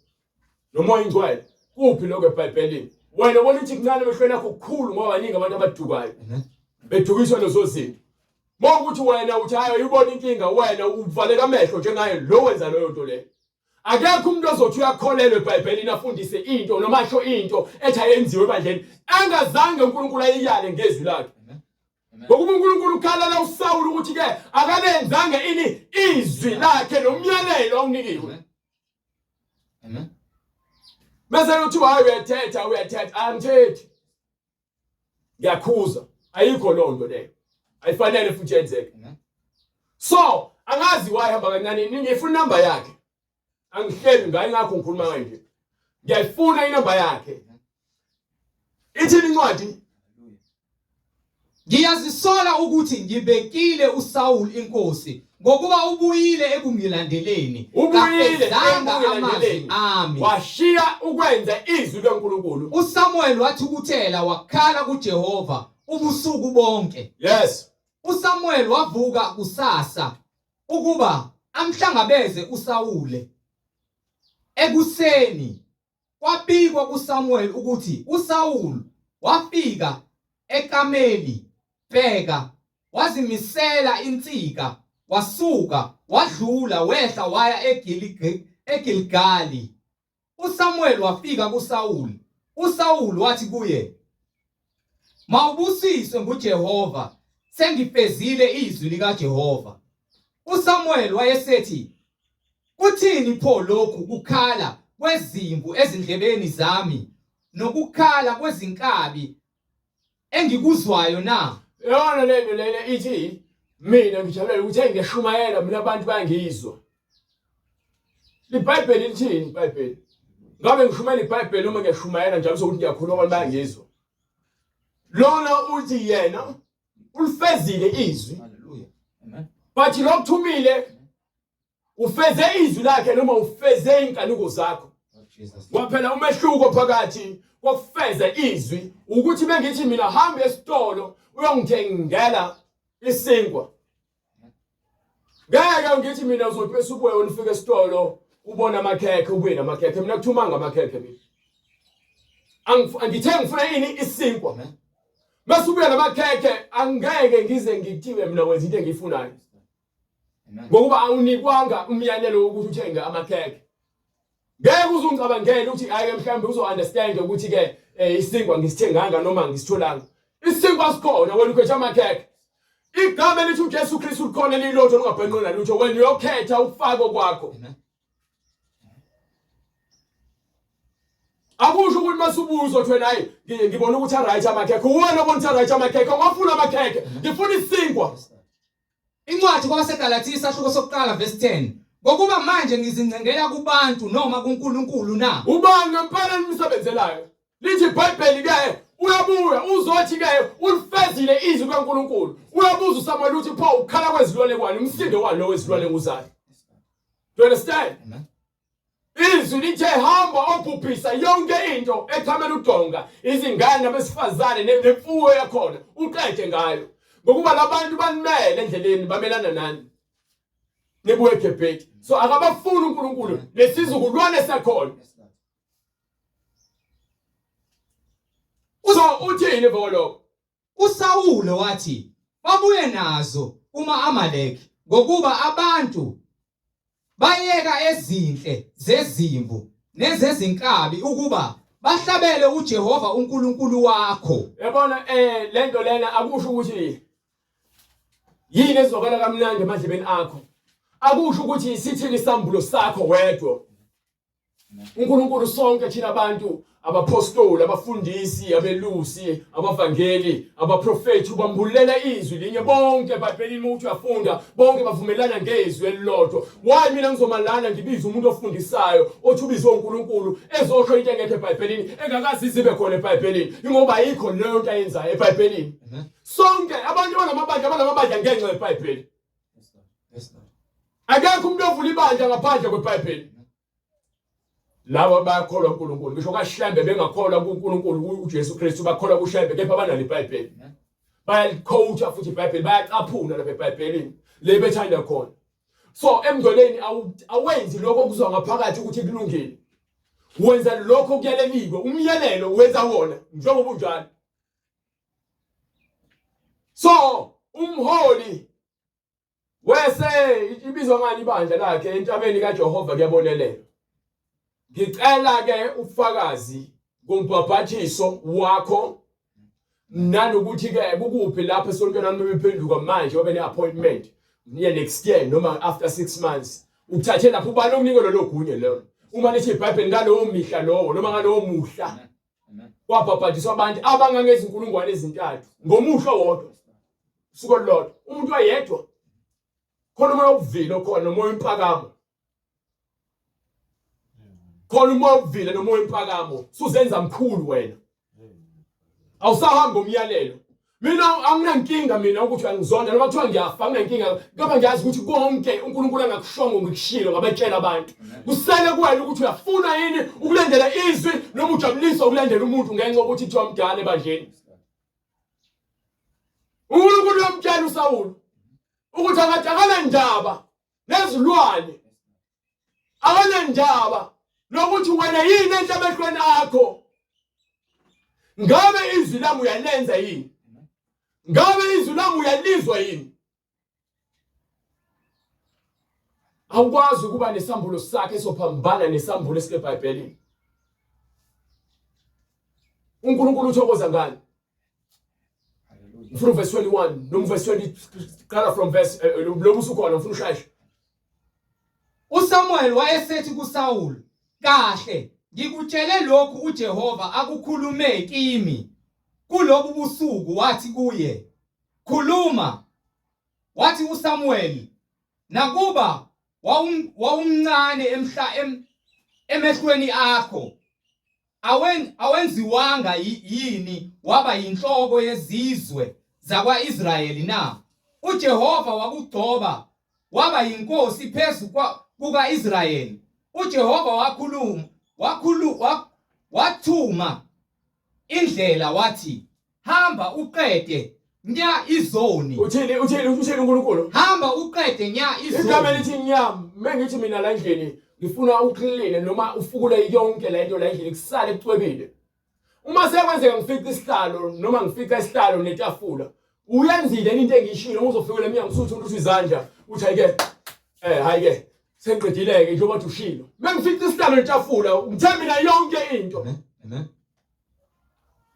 B: noMoya Ingcwele kuphi lokho eBhayibhelini? Wena ubona ukuthi kuncane emehlweni akho kukhulu ngoba baningi abantu abadukayo. Bedukiswa lezo zinto. Mawukuthi wena uthi hayi uyibona inkinga wena uvaleka amehlo njengaye lo wenza leyo nto leyo. Akekho umuntu ozothi uyakholelwa eBhayibhelini afundise into noma asho into ethi ayenziwe ebandleni engazange uNkulunkulu ayiyale ngezwi lakhe. Ngokuba uNkulunkulu ukhalela uSawulu ukuthi ke akalenzanga ini izwi lakhe nomyalelo awunikiwe.
A: Amen.
B: Bese kuthiwa hayi uyathetha uyathetha angithethi. Ngiyakhuza. Ayikho loo nto leyo. Ayifanele futhi yenzeke. So, angazi why hamba kancane ngifuna inamba yakhe. Angihleli ngayo ngakho ngikhuluma kanje. Ngiyayifuna inamba yakhe. Ithini incwadi?
A: Ngiyazisola ukuthi ngibekile uSawuli inkosi ngokuba ubuyile ekungilandeleni
B: Ubuyile
A: kafezanga amazwi
B: ekungilandeleni.
A: ami.
B: Washiya ukwenza izwi likaNkulunkulu.
A: USamuel wathukuthela wakhala kuJehova ubusuku bonke.
B: Yes.
A: USamuel wavuka kusasa ukuba amhlangabeze uSawule. Ekuseni Kwabikwa kuSamuweli ukuthi uSawulu wafika eKameli, bheka, wazimisela insika, wasuka wadlula wehla waya eGilgali. USamuweli wafika kuSawulu, uSawulu wathi kuye, Mawubusiswe nguJehova, sengifezile izwi likaJehova. USamuweli wayesethi, Kuthini pho lokhu kukhala kwezimvu ezindlebeni zami nokukhala kwezinkabi engikuzwayo na?
B: Yona le nto lena ithi mina ngijabulela ukuthi hey ngiyashumayela mina abantu bayangizwa. IBhayibheli lithini iBhayibheli? Ngabe ngishumayela iBhayibheli noma ngiyashumayela njalo sokuthi ngiyakhuluma abantu bayangizwa. Lona uthi yena ulifezile izwi.
A: Hallelujah. Amen.
B: But lokuthumile ufeze izwi lakhe noma ufeze inkanuko zakho. Kwaphela umehluko phakathi kokufeza izwi ukuthi bengithi mina hamba esitolo uyongithengela isinkwa. Ngeke ngithi mina uzothi bese ubuye wena ufike esitolo ubona amakhekhe ubuye namakhekhe mina kuthumanga amakhekhe mina. Angithe ngifuna ini isinkwa. Mase ubuya namakhekhe angeke ngize ngithiwe mina wenza into engiyifunayo. Ngokuba awunikwanga umyalelo wokuthi uthenge amakhekhe. Ngeke uze ungicabangele ukuthi hayi ke mhlawumbe uzo understand ukuthi ke eh, isinkwa ngisithenganga noma ngisitholanga. Isinkwa sikhona wena ukhetha amakhekhe. Igama elithi uJesu Kristu likhona elilodwa lingabhenqwe nalutho wena uyokhetha ukufaka kwakho. Akusho ukuthi masubuza uzothi wena hayi ngibona ukuthi aright amakhekhe. Uwena obona ukuthi aright amakhekhe, ungafuna amakhekhe. Ngifuna isinkwa.
A: Incwadi kwabaseGalathiya isahluko sokuqala verse 10. Ngokuba manje ngizincengela kubantu noma kuNkulunkulu na?
B: Ubani ngempela nimsebenzelayo? Lithi iBhayibheli ke uyabuya uzothi ke ulifezile izwi kaNkulunkulu. Uyabuza uSamuel uthi pho ukukhala kwezilwane kwani umsindo walo wezilwane nguzani? Do you understand?
A: Amen.
B: Izwi lithe hamba obhubhisa yonke into echamela udonga, izingane nabesifazane nemfuyo yakhona, uqede ngayo. Ngokuba labantu banimele endleleni bamelana nani. Nibuye eGibhithe. So akabafuni uNkulunkulu nesizukulwane sakhona. So uthini volo?
A: USawule wathi, Babuye nazo kuma-Amaleki, ngokuba abantu bayeka ezinhle zezimvu nezezinkabi ukuba bahlabele uJehova uNkulunkulu wakho.
B: Yabona eh lento lena akusho ukuthi yini ezwakala kamnandi emadlebeni akho. Akusho ukuthi sithini isambulo sakho wedwa. uNkulunkulu sonke thina abantu abapostoli abafundisi abelusi abavangeli abaprofethi ubambulela izwi linye bonke eBhayibhelini uma uthi uyafunda bonke bavumelana ngezwi elilodwa why mina ngizomalana ngibize umuntu ofundisayo othi ubizwe uNkulunkulu ezosho into engekho eBhayibhelini engakazi izibe khona eBhayibhelini ingoba ayikho leyo nto ayenzayo eBhayibhelini sonke abantu abanamabandla abanamabandla ngenxa yeBhayibheli akekho umuntu ovula ibandla ngaphandle kweBhayibheli laba bayakholwa uNkulunkulu ngisho kaShembe bengakholwa kuNkulunkulu uJesu Kristu bakholwa kuShembe kepha banalo iBhayibheli bayalikhowutha futhi iBhayibheli bayacaphuna lapha eBhayibhelini le bethanda khona so emngcweleni awenzi lokho okuzwa ngaphakathi ukuthi kulungile wenza lokho kuyaleliwe umyalelo wenza wona njengoba unjalo so umholi wese ibizwa ngani ibandla lakhe entabeni kaJehova kuyabonelela ngicela ke ufakazi ngombhabhathiso wakho nanokuthi ke kukuphi lapho esontweni lami bephenduka manje babe ne-appointment ye next year noma after 6 months uthathe lapho ubani okunike lolo gunye lelo uma lithi iBhayibheli ngalowo mihla lowo noma ngalowo muhla kwabhabhadiswa abantu abangangezinkulungwane ezintathu ngomuhla owodwa usuku olulodwa umuntu oyedwa khona umoya wobuvila okhona nomoya wempakamo khona umoya wobuvila nomoya wempakamo suzenza mkhulu wena awusahambi ngomyalelo mina anginankinga mina ukuthi uyangizonda noma kuthiwa ngiyafa anginankinga kepha ngiyazi ukuthi konke uNkulunkulu angakushongo ngikushilo ngabatshela abantu kusele kuwena ukuthi uyafuna yini ukulandela izwi noma ujabuliswa ukulandela umuntu ngenxa yokuthi kuthiwa mdala ebandleni uNkulunkulu uyamtshela uSawulu ukuthi akakanandaba nezilwane akanandaba nokuthi wena yini enhle emehlweni akho ngabe izwi lami uyalenza yini ngabe izwi lami uyalizwa yini awukwazi ukuba nesambulo sakhe esophambana nesambulo esiseBhayibhelini uNkulunkulu uthokoza ngani ngifuna uverse 21 noma uverse 20 qala from verse eh, eh, lo usukhona ngifuna usheshe
A: uSamuel wayesethi kuSawulu kahle ngikutshele lokhu uJehova akukhulume kimi kulobu busuku wathi kuye khuluma wathi uSamuel nakuba wawumncane emhla emehlweni akho Awenziwanga yini waba yinhloko yezizwe zakwa-Israyeli na? UJehova wakugcoba waba yinkosi phezu kuka-Israyeli. UJehova wakhuluma, wathuma indlela wathi, Hamba uqede nya izoni.
B: Uthini uthini uthini uNkulunkulu?
A: Hamba uqede nya izoni.
B: Igama elithi nya mengithi mina la endlini ngifuna ukline noma ufukule yonke le nto la endlini kusale kucwebile. Uma sekwenzeka ngifica isihlalo noma ngifica isihlalo netafula uyenzile into engiyishilo uzofikela emnyango usuthi uthi izandla uthi ayike eh hayike sengiqedile-ke njengoba uthi ushilo mengifica isihlalo netafula ngithe mina yonke into
A: Amen. Amen.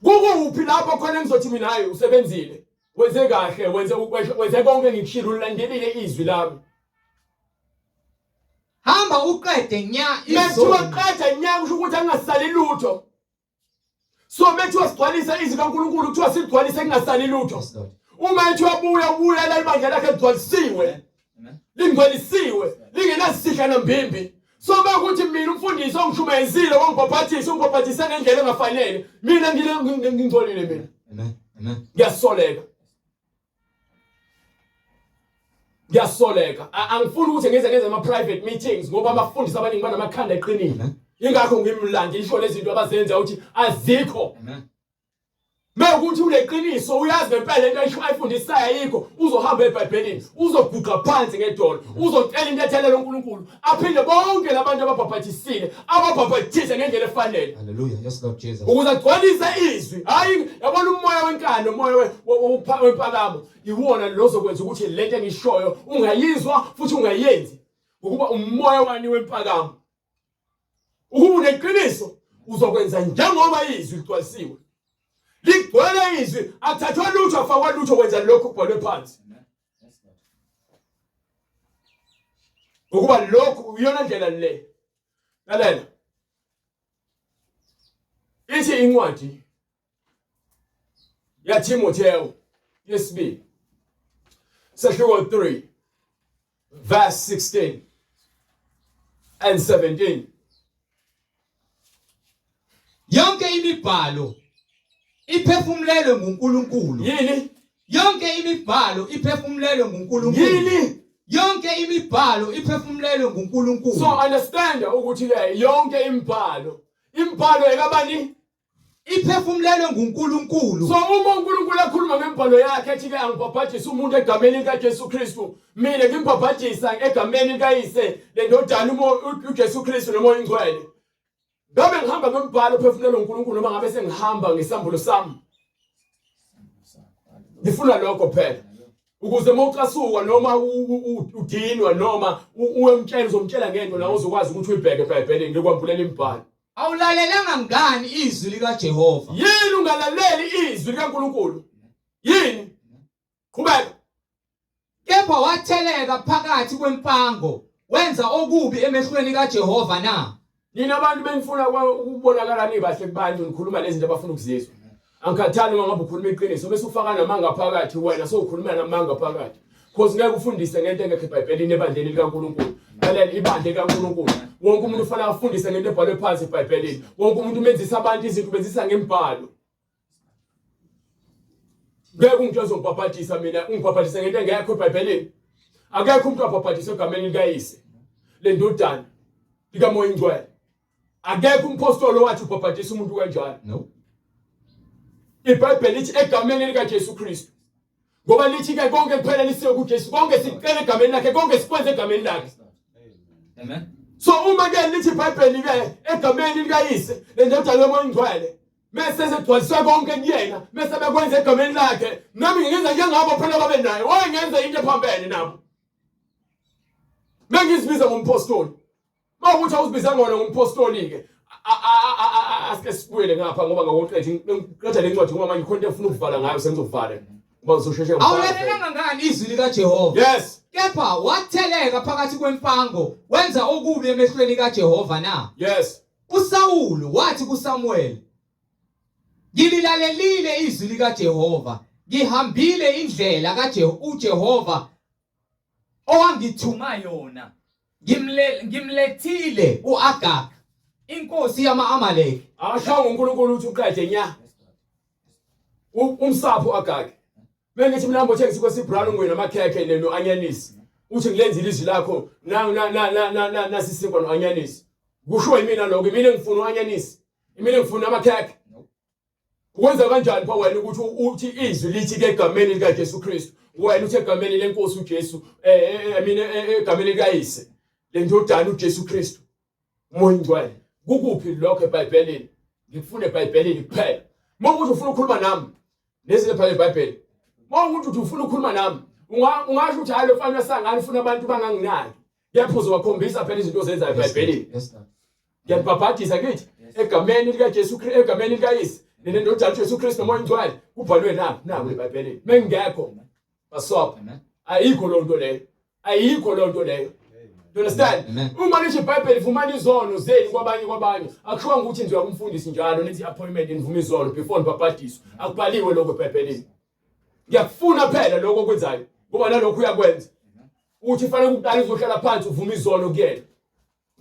B: Kukuphi lapho khona engizothi mina hayi usebenzile wenze kahle wenze wenze konke ngikushilo ulandelile izwi lami
A: hamba uqede nya
B: izoni Methiwa qeda nya kusho ukuthi angasali lutho so methiwa sigcwalisa izwi kaNkuluNkulu kuthiwa sigcwalise kungasali lutho uma ethiwa buya ubuya la ibandla lakhe ligcwalisiwe lingcwelisiwe Lingenasihla nambimbi. So bekuthi mina umfundisi ongishumayezile wangibhabhathisa ungibhabhathise ngendlela engafanele. Mina ngingcolile mina.
A: Amen. Amen.
B: Ngiyasoleka. Ngiyasoleka. Angifuni ukuthi ngize ngenze ama private meetings ngoba abafundisi abaningi banamakhanda eqinile. Ingakho ngimlandi ngisho lezi zinto abazenza ukuthi azikho.
A: Amen.
B: Mewukuthi uneqiniso uyazi ngempela into ayisho ayifundisayo ayikho uzohamba eBhayibhelini uzoguqa phansi ngedolo uzocela intethelelo uNkulunkulu aphinde bonke labantu ababhabhathisile ababhabhathise ngendlela efanele.
A: Hallelujah. Yes Lord Jesus.
B: Ukuze agcwalise izwi. Hayi yabona umoya wenkani umoya wempakamo iwona lozokwenza ukuthi lento engishoyo ungayizwa futhi ungayenzi ngokuba umoya wani wempakamo. Ukuba uneqiniso uzokwenza njengoba izwi ligcwalisiwe. Ligcwele izwi akuthathwa lutho afakwa lutho kwenza lokhu kubhalwe phansi. Ngokuba lokhu iyona ndlela le. Lalela. Ithi incwadi yaThimotheo yesibili sehluko 3 verse 16 and 17.
A: Yonke imibhalo iphefumulelwe nguNkulunkulu.
B: Yini?
A: Yonke imibhalo iphefumulelwe nguNkulunkulu.
B: Yini?
A: Yonke imibhalo iphefumulelwe nguNkulunkulu.
B: So understand ukuthi ke yonke imibhalo, imibhalo ekabani?
A: Iphefumulelwe nguNkulunkulu.
B: So uma uNkulunkulu ekhuluma ngembhalo yakhe ethi ke angibhabhadisa umuntu egameni likaJesu Kristu, mina ngimbhabhadisa egameni likaYise lendodana uJesu Kristu noMoya oNgcwele. Ngabe ngihamba ngembhalo ophefumulelwe uNkulunkulu noma ngabe sengihamba ngesambulo sami? Ngifuna lokho phela. Ukuze uma ucasuka noma udinwa noma uyomtshela uzomtshela ngento nawe uzokwazi ukuthi uyibheke eBhayibhelini ngikwambulela imibhalo.
A: Awulalelanga ngani izwi likaJehova?
B: Yini ungalaleli izwi likaNkulunkulu? Yini? Qhubeka.
A: Kepha watheleka phakathi kwempango, wenza okubi emehlweni kaJehova na?
B: Nina abantu benifuna ukubonakala nibahle kubantu nikhuluma lezi zinto abafuna ukuzizwa. Angikhathali uma ngabe ukhuluma iqiniso bese ufaka namanga phakathi wena sowukhuluma namanga phakathi. Cause ngeke ufundise ngento engekho eBhayibhelini ebandleni likaNkulunkulu. Lalela ibandla likaNkulunkulu. Wonke umuntu ufanele afundise ngento ebhalwe phansi eBhayibhelini. Wonke umuntu umenzisa abantu izinto ubenzisa ngembhalo. Ngeke ungitshele uzongibhabhadisa mina ungibhabhadise ngento engekho eBhayibhelini. Akekho umuntu abhabhadiswe egameni likayise lendodana likaMoya Ingcwele. Akekho umpostoli owathi ubhabhadisa umuntu kanjalo.
A: No.
B: IBhayibheli lithi egameni likaJesu Kristu. Ngoba lithi ke konke kuphela lisiwe kuJesu, konke sikucela egameni lakhe, konke sikwenze egameni lakhe.
A: Amen.
B: So uma ke lithi iBhayibheli ke egameni likayise lendodana yoMoya Ingcwele mese segcwaliswe konke kuyena mese bekwenza egameni lakhe nami ngingenza njengabo phela babe naye wayengenza into ephambene nabo mengizibiza ngompostoli mawukuthi awuzibiza ngona ngompostoli ke asike sibuyele ngapha ngoba ngakoqethe ngiqeda le ncwadi ngoba manje khona into efuna ukuvala ngayo sengizovala ngoba ngizosheshe
A: Awulalelanga ngani izwi likaJehova?
B: Yes.
A: Kepha watheleka phakathi kwempango wenza okubi emehlweni kaJehova na?
B: Yes.
A: USawulu wathi kuSamuweli, Ngililalelile izwi likaJehova, ngihambile indlela kaJehova owangithuma yona. Ngimle ngimlethile uAgag inkosi yama-Amaleki.
B: Akashongo uNkulunkulu ukuthi uqede nya. Umsapho uAgag. Mengithi mina hamba othenga isinkwa esibrown ungwe namakhekhe no-anyanisi. Uthi ngilenzile izwi lakho na na na na na na nasi isinkwa no-anyanisi. Kusho yimina lokho, imina engifuna u-anyanisi. Imina engifuna amakhekhe. Ukwenza kanjani pho wena ukuthi uthi izwi lithi ke egameni likaJesu Kristu wena uthi egameni lenkosi uJesu eh, eh, eh mina eh, egameni likayise lendodana uJesu Kristu uMoya Ingcwele kukuphi lokho eBhayibhelini ngikufuna eBhayibhelini kuphela uma ukuthi ufuna ukukhuluma nami nezinto ebhalwe eBhayibheli uma ukuthi ufuna ukukhuluma nami ungasho ukuthi hayi lo mfana wasangane ufuna abantu banganginaki kuyaphuza wakhombisa phela izinto ozenzayo eBhayibhelini ngiyabhabhadisa ngithi egameni likaJesu Kristu egameni likayise nenendodana uJesu Kristu noMoya Ingcwele kubhalwe na naku eBhayibhelini mengekho basopha ayikho loo nto leyo ayikho loo nto leyo You understand? Uma lisho iBhayibheli vumani izono zenu kwabanye kwabanye. Akushiwo ukuthi nje uyakumfundisi njalo nithi appointment nivuma izono before nibhabhadiswe. Akubhaliwe lokho eBhayibhelini. Ngiyakufuna phela lokho okwenzayo ngoba nalokho uyakwenza. Uthi fanele ukuqala uzohlala phansi uvuma izono kuyena.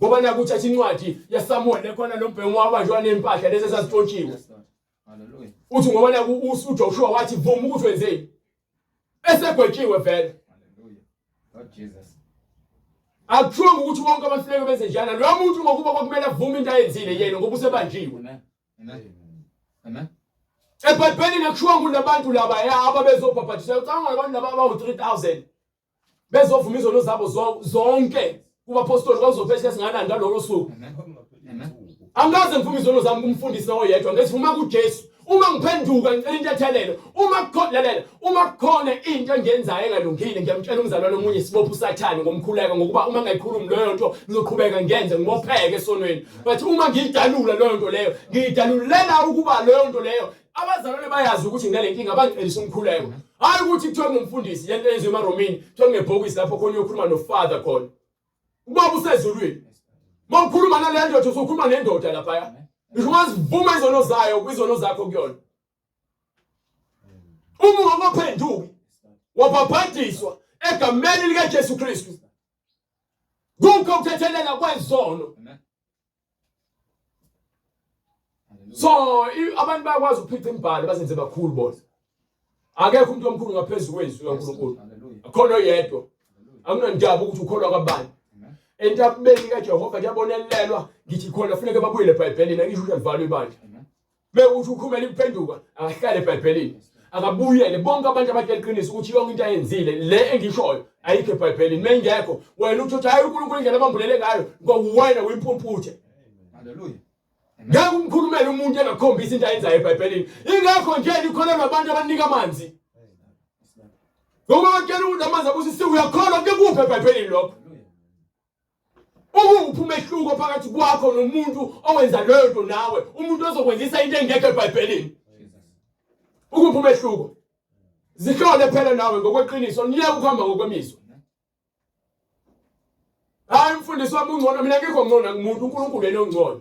B: Ngoba naku uthatha incwadi yaSamuel ekhona lo mbhengu wabanjwa nempahla lezi ezazitshontshiwe.
C: Hallelujah.
B: Uthi ngoba naku uJoshua wathi vuma ukuthi wenzeni. Esegwetshiwe vele.
C: Hallelujah. Lord Jesus.
B: Akuthiwanga ukuthi bonke abahluleke benze njalo. Loyo muntu ngokuba kwakumele avume into ayenzile yena ngoba usebanjiwe.
C: Amen. Amen. Amen.
B: EBhayibhelini akushiwo kunabantu laba ya ababezobhabhadiswa. Ucabanga ngabantu laba abawu-3000 bezovuma izono zabo zonke kubapostoli kwakuzophesha singanani ngalolo suku.
C: Amen. Amen.
B: Angikaze ngivume izono zami kumfundisi oyedwa ngizivuma kuJesu. Uma ngiphenduka ngicela intethelelo. Uma kukhona lalela, uma kukhona into engiyenzayo engalungile ngiyamtshela umzalwane omunye sibopha uSathane ngomkhuleko ngokuba uma ngayikhulumi leyo nto ngizoqhubeka ngiyenze ngibopheke esonweni. But uma ngiyidalula leyo nto leyo, ngiyidalulela ukuba leyo nto leyo abazalwane bayazi ukuthi nginale nkinga bangicelisa umkhuleko. Hayi ukuthi kuthiwa ngumfundisi lento eyenziwa emaRomini, kuthiwa kunebhokisi lapho khona uyokhuluma noFather khona. Ubaba usezulwini. Uma ukhuluma nale ndoda usukhuluma nendoda laphaya. Ngisho ungazivuma izono zayo kwizono zakho kuyona. Uma ungakaphenduki wabhabhadiswa egameni likaJesu Kristu. Kukho ukuthethelela kwezono.
C: Amen.
B: So abantu bayakwazi ukuphica imibhalo bazenze bakhulu bona. Akekho umuntu omkhulu ngaphezulu kwezwi kaNkulunkulu. Akhona oyedwa. Akunandaba ukuthi ukholwa kabani. Entabeni kaJehova kuyabonelelwa ngithi khona funeke babuyele eBhayibhelini angisho ukuthi alivalwe ibandla. Bekuthi ukhumela ukuphenduka akahlale eBhayibhelini. Akabuyele bonke abantu abatshela iqiniso ukuthi yonke into ayenzile le engishoyo ayikho eBhayibhelini. Mengekho wena uthi hayi uNkulunkulu indlela abambulele ngayo ngoba wena uyimpumputhe.
C: Hallelujah.
B: Ngeke umkhulumele umuntu engakhombisi into ayenzayo eBhayibhelini. Ingakho nje likholelwa abantu abanika amanzi. Ngoba batshela ukuthi amanzi abusisiwe uyakholwa kuke kuphi eBhayibhelini lokho. Ukuphi umehluko phakathi kwakho nomuntu owenza leyo nto nawe, umuntu ozokwenzisa into engekho eBhayibhelini? Ukuphi umehluko? Zihlole phela nawe ngokweqiniso, niyeke ukuhamba ngokwemizwa. Hayi umfundisi wami ungcono mina ngikho ngcono kumuntu uNkulunkulu yena ongcono.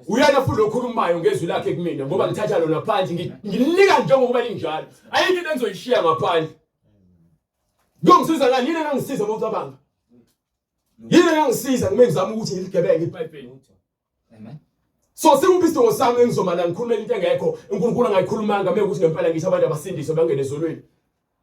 B: Uyena futhi okhulumayo ngezwi lakhe kumina ngoba ngithatha lona phansi ngilinika njengokuba linjalo. Ayikho into engizoyishiya ngaphandle. Kuyongisiza ngani yini engangisiza uma ucabanga? Yini engangisiza ngime ngizama ukuthi ngiligebenge iBhayibheli?
C: Amen.
B: So sikuphi isidingo sami engizoma la ngikhulumela into engekho uNkulunkulu angayikhulumanga meke ukuthi ngempela ngithi abantu abasindiswe bangene ezulwini.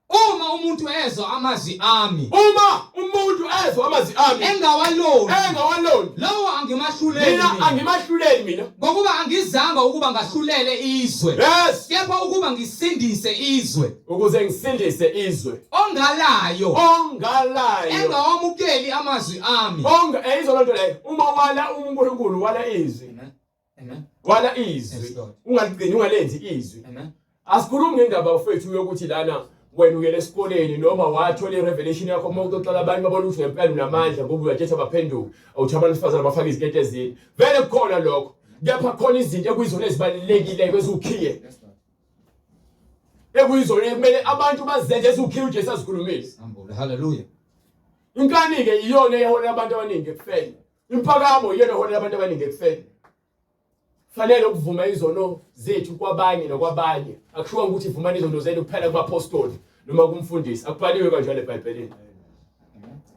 A: Uma umuntu ezwa amazwi ami,
B: Uma umuntu ezwa amazwi ami
A: engawalondi,
B: engawalondi,
A: lowo angimahluleli
B: mina
A: mina.
B: angimahluleli mina.
A: Ngokuba angizanga ukuba ngahlulele izwe,
B: Yes,
A: kepha ukuba ngisindise izwe.
B: ukuze ngisindise izwe.
A: Ongalayo,
B: Ongalayo.
A: engawamukeli amazwi ami.
B: Onga eh, izwa lonto leyo. Uma wala uNkulunkulu wala izwi.
C: Amen. Amen.
B: Wala
C: Yes,
B: izwi.
C: Lord.
B: Ungaligcini ungalenzi izwi.
C: Amen.
B: Asikhulumi ngendaba bafethu yokuthi lana wena uyele esikoleni noma wathola i-revelation yakho uma uxoxela abantu babona ukuthi ngempela unamandla ngoba uyatshetha baphenduke awuthi abantu besifazane bafake iziketi ezinde vele kukhona lokho kepha khona izinto ekuyizona ezibalulekile eziwukhiye
C: Yes, Lord.
B: ekuyizona ekumele abantu bazenze eziwukhiye uJesu azikhulumile
A: Sambulo. Hallelujah.
B: inkani-ke iyona eholela abantu abaningi ekufeni impakamo iyona eholela abantu abaningi ekufeni fanele ukuvuma izono zethu kwabanye nakwabanye akushiwo ukuthi vumani izono zenu kuphela kubapostoli noma kumfundisi akubhaliwe kanjalo eBhayibhelini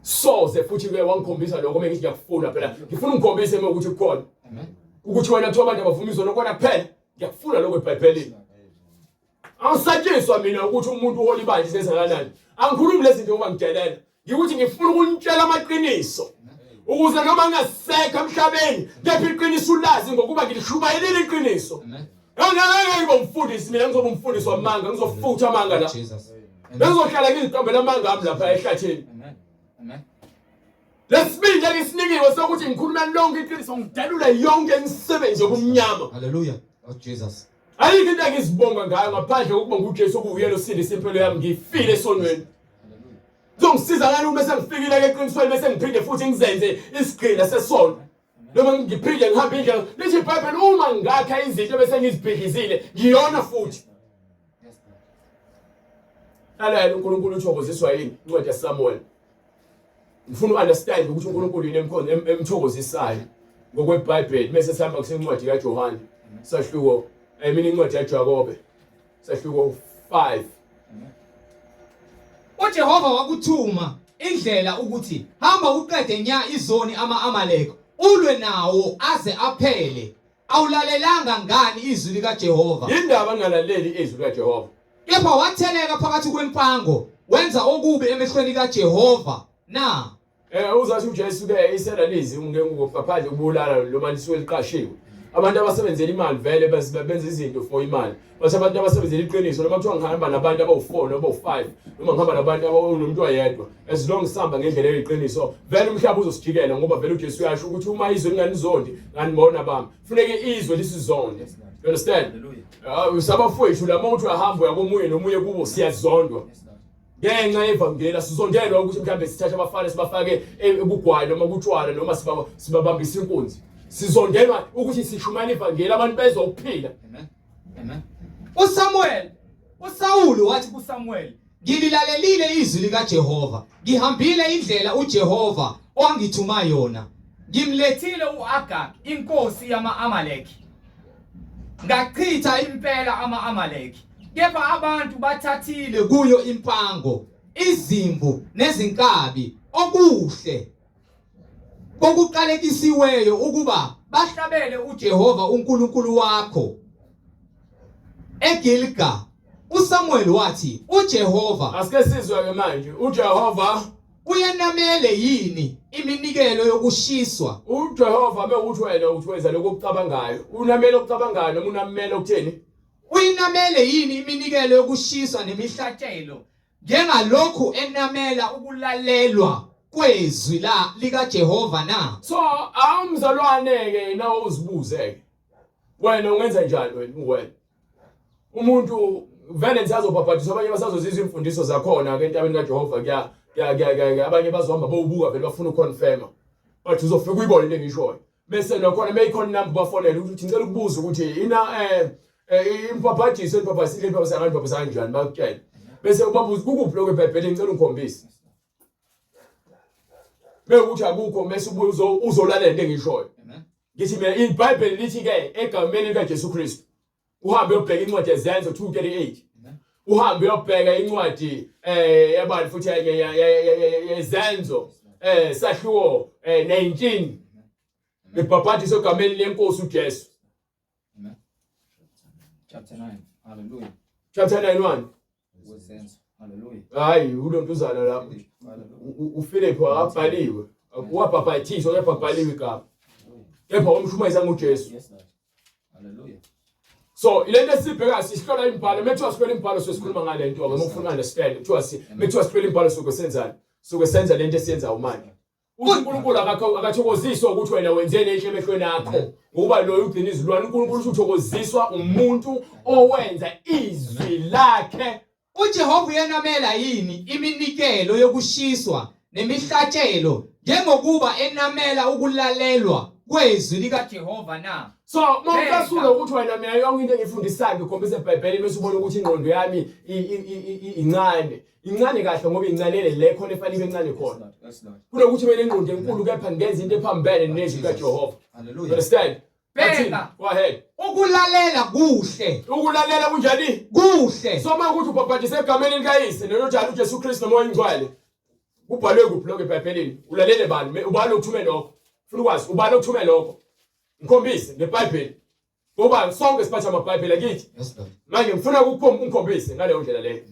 B: soze futhi ke wangikhombisa lokho uma ngithi ngiyakufuna phela ngifuna ungikhombise uma ukuthi kukhona ukuthi wena kuthiwa abantu abavuma izono kona kuphela ngiyakufuna lokho eBhayibhelini Angisatshiswa mina ukuthi umuntu uhola ibandla isenzakanani. Angikhulumi lezi zinto ngoba ngidelela. Ngikuthi ngifuna ukunitshela amaqiniso. Ukuze noma ngingasekho emhlabeni, kepha iqiniso ulazi ngokuba ngilishumayelile iqiniso. Angeke ngibe umfundisi mina ngizoba umfundisi wamanga, ngizofutha amanga la. Bengizohlala ngiziqambela amanga ami lapha ehlathini.
C: Amen. Amen.
B: Lesibindi engisinikiwe sokuthi ngikhulume lonke iqiniso ngidalule yonke imisebenzi yobumnyama.
A: Hallelujah. Oh Jesus.
B: Ayikho into engizibonga ngayo ngaphandle kokubonga uJesu okuwuyena osindisa impilo yami ngifile esonweni. Kuzongisiza ngani uma sengifikile ke eqinisweni bese ngiphinde futhi ngizenze isigqila sesono. Noma ngiphinde ngihambe indlela lithi iBhayibheli uma ngakha izinto bese ngizibhidlizile ngiyona futhi. Lalela uNkulunkulu uthokoziswa yini incwadi yaSamuel. Ngifuna uunderstand ukuthi uNkulunkulu yini emkhona emthokozisayo ngokweBhayibheli bese sihamba kusencwadi kaJohane sahluko I mean incwadi kaJakobe sahluko 5
A: uJehova wakuthuma indlela ukuthi hamba uqede nya izoni ama-Amaleki ulwe nawo aze aphele. Awulalelanga ngani izwi likaJehova?
B: Yindaba ngingalaleli izwi likaJehova?
A: Kepha watheleka phakathi kwempango wenza okubi emehlweni kaJehova na?
B: Eh uzathi uJesu ke isela lizi ngaphandle kubulala noma lisuke liqashiwe. Abantu abasebenzela imali vele benza izinto for imali. Bathi abantu abasebenzela iqiniso noma kuthiwa ngihamba nabantu abawu-4 noma abawu-5 noma ngihamba nabantu abanomuntu oyedwa as long sihamba ngendlela eyiqiniso vele umhlaba uzosijikela ngoba vele uJesu uyasho ukuthi uma izwe linganizondi nganibona bami. Funeke izwe lisizonde. You understand? Usabafowethu la uma uthi uyahamba uya komunye nomunye kubo siyazondwa. Ngenxa yevangeli asizondelwa ukuthi mhlawumbe sithathe abafana sibafake ekugwayi noma kutshwala noma sibabambisa inkunzi. Sizondelwa ukuthi sishumayela ivangeli abantu bezwa ukuphila.
C: Amen. Amen.
A: USamuel, uSawulu wathi kuSamuel, ngililalelile izwi likaJehova, ngihambile indlela uJehova owangithuma yona.
C: Ngimlethile uAgag inkosi yama-Amaleki. Ngachitha impela ama-Amaleki.
A: Kepha abantu bathathile kuyo impango, izimvu nezinkabi, okuhle kokuqalekisiweyo ukuba bahlabele uJehova uNkulunkulu wakho eGilgal. USamuel wathi, uJehova
B: Asike sizwe ke manje uJehova
A: uyenamele yini iminikelo yokushiswa?
B: uJehova mewuthi wena uthi wenza lokho okucabangayo unamele okucabangayo noma unamele okutheni
A: Uyinamele yini iminikelo yokushiswa nemihlatshelo njengalokhu enamela ukulalelwa kwezwi la likaJehova na?
B: So awumzalwane ke nawe uzibuze ke wena ungenza njani wena uwena umuntu vele nisazobhabhadiswa abanye basazozizwa imfundiso zakhona ke entabeni kaJehova kuya kuya abanye bazohamba bowubuka vele bafuna uconfirma but uzofika uyibone into engishoyo bese nakhona meyikhona inamba bafonele ukuthi ngicela ukubuza ukuthi ina eh, eh imbhabhadiso enibhabhadisile enibhabhadisa ngani nibhabhadisa kanjani bakutshele bese ubabuza kukuphi lokho eBhayibhelini ngicela ungikhombise mewukuthi akukho mese ubuye uzolalela into engishoyo ngithi mina iBhayibheli lithi ke egameni likaJesu Kristu uhambe uyobheka incwadi yezenzo 238 uhambe uyobheka incwadi eh yabani futhi yezenzo eh sahluko 19 eh, nibhabhadiswe egameni lenkosi uJesu
C: Chapter 9 hallelujah
B: chapter 9 1
C: wezenzo hallelujah
B: hayi ulontuzana lapho uPhilip akabhaliwe wabhabhathiswa kepha abhaliwe igama kepha wamshumayeza ngoJesu
C: yes Lord hallelujah
B: So ilento esibheka sihlola imibhalo methiwa sihlola imibhalo sesikhuluma ngale nto ke mufuna understand kuthiwa si methiwa sihlola imibhalo suke senzani suke senza lento esiyenzayo manje uthi uNkulunkulu akathokoziswa ukuthi wena wenzeni enhle emehlweni akho ngokuba loyo ugcina izilwane uNkulunkulu usuthokoziswa umuntu owenza izwi lakhe
A: UJehova uyenamela yini iminikelo yokushiswa nemihlatshelo njengokuba enamela ukulalelwa kwezwi likaJehova na?
B: So mawucasula ukuthi wena mina yonke into engifundisayo ngikhombisa eBhayibhelini bese ubona ukuthi ingqondo yami incane. Incane kahle ngoba incanele le khona efanele ibe encane khona. Kunokuthi bene ingqondo enkulu kepha ngenza into ephambene nezwi likaJehova.
C: Hallelujah.
B: Understand?
A: Bheka.
B: Go ahead.
A: Ukulalela kuhle.
B: Ukulalela kunjani?
A: Kuhle.
B: So uma ukuthi ubhabhadise egameni likaYise nelojalo uJesu Kristu noMoya oNgcwele. Kubhalwe kuphi lokho eBhayibhelini? Ulalele bani? Ubani okuthume lokho? Funa ukwazi ubani okuthume lokho? Ngikhombise ngeBhayibheli. Ngoba sonke siphatha amaBhayibheli akithi.
A: Yes Lord.
B: Manje ngifuna ukukhombise ngaleyo ndlela leyo.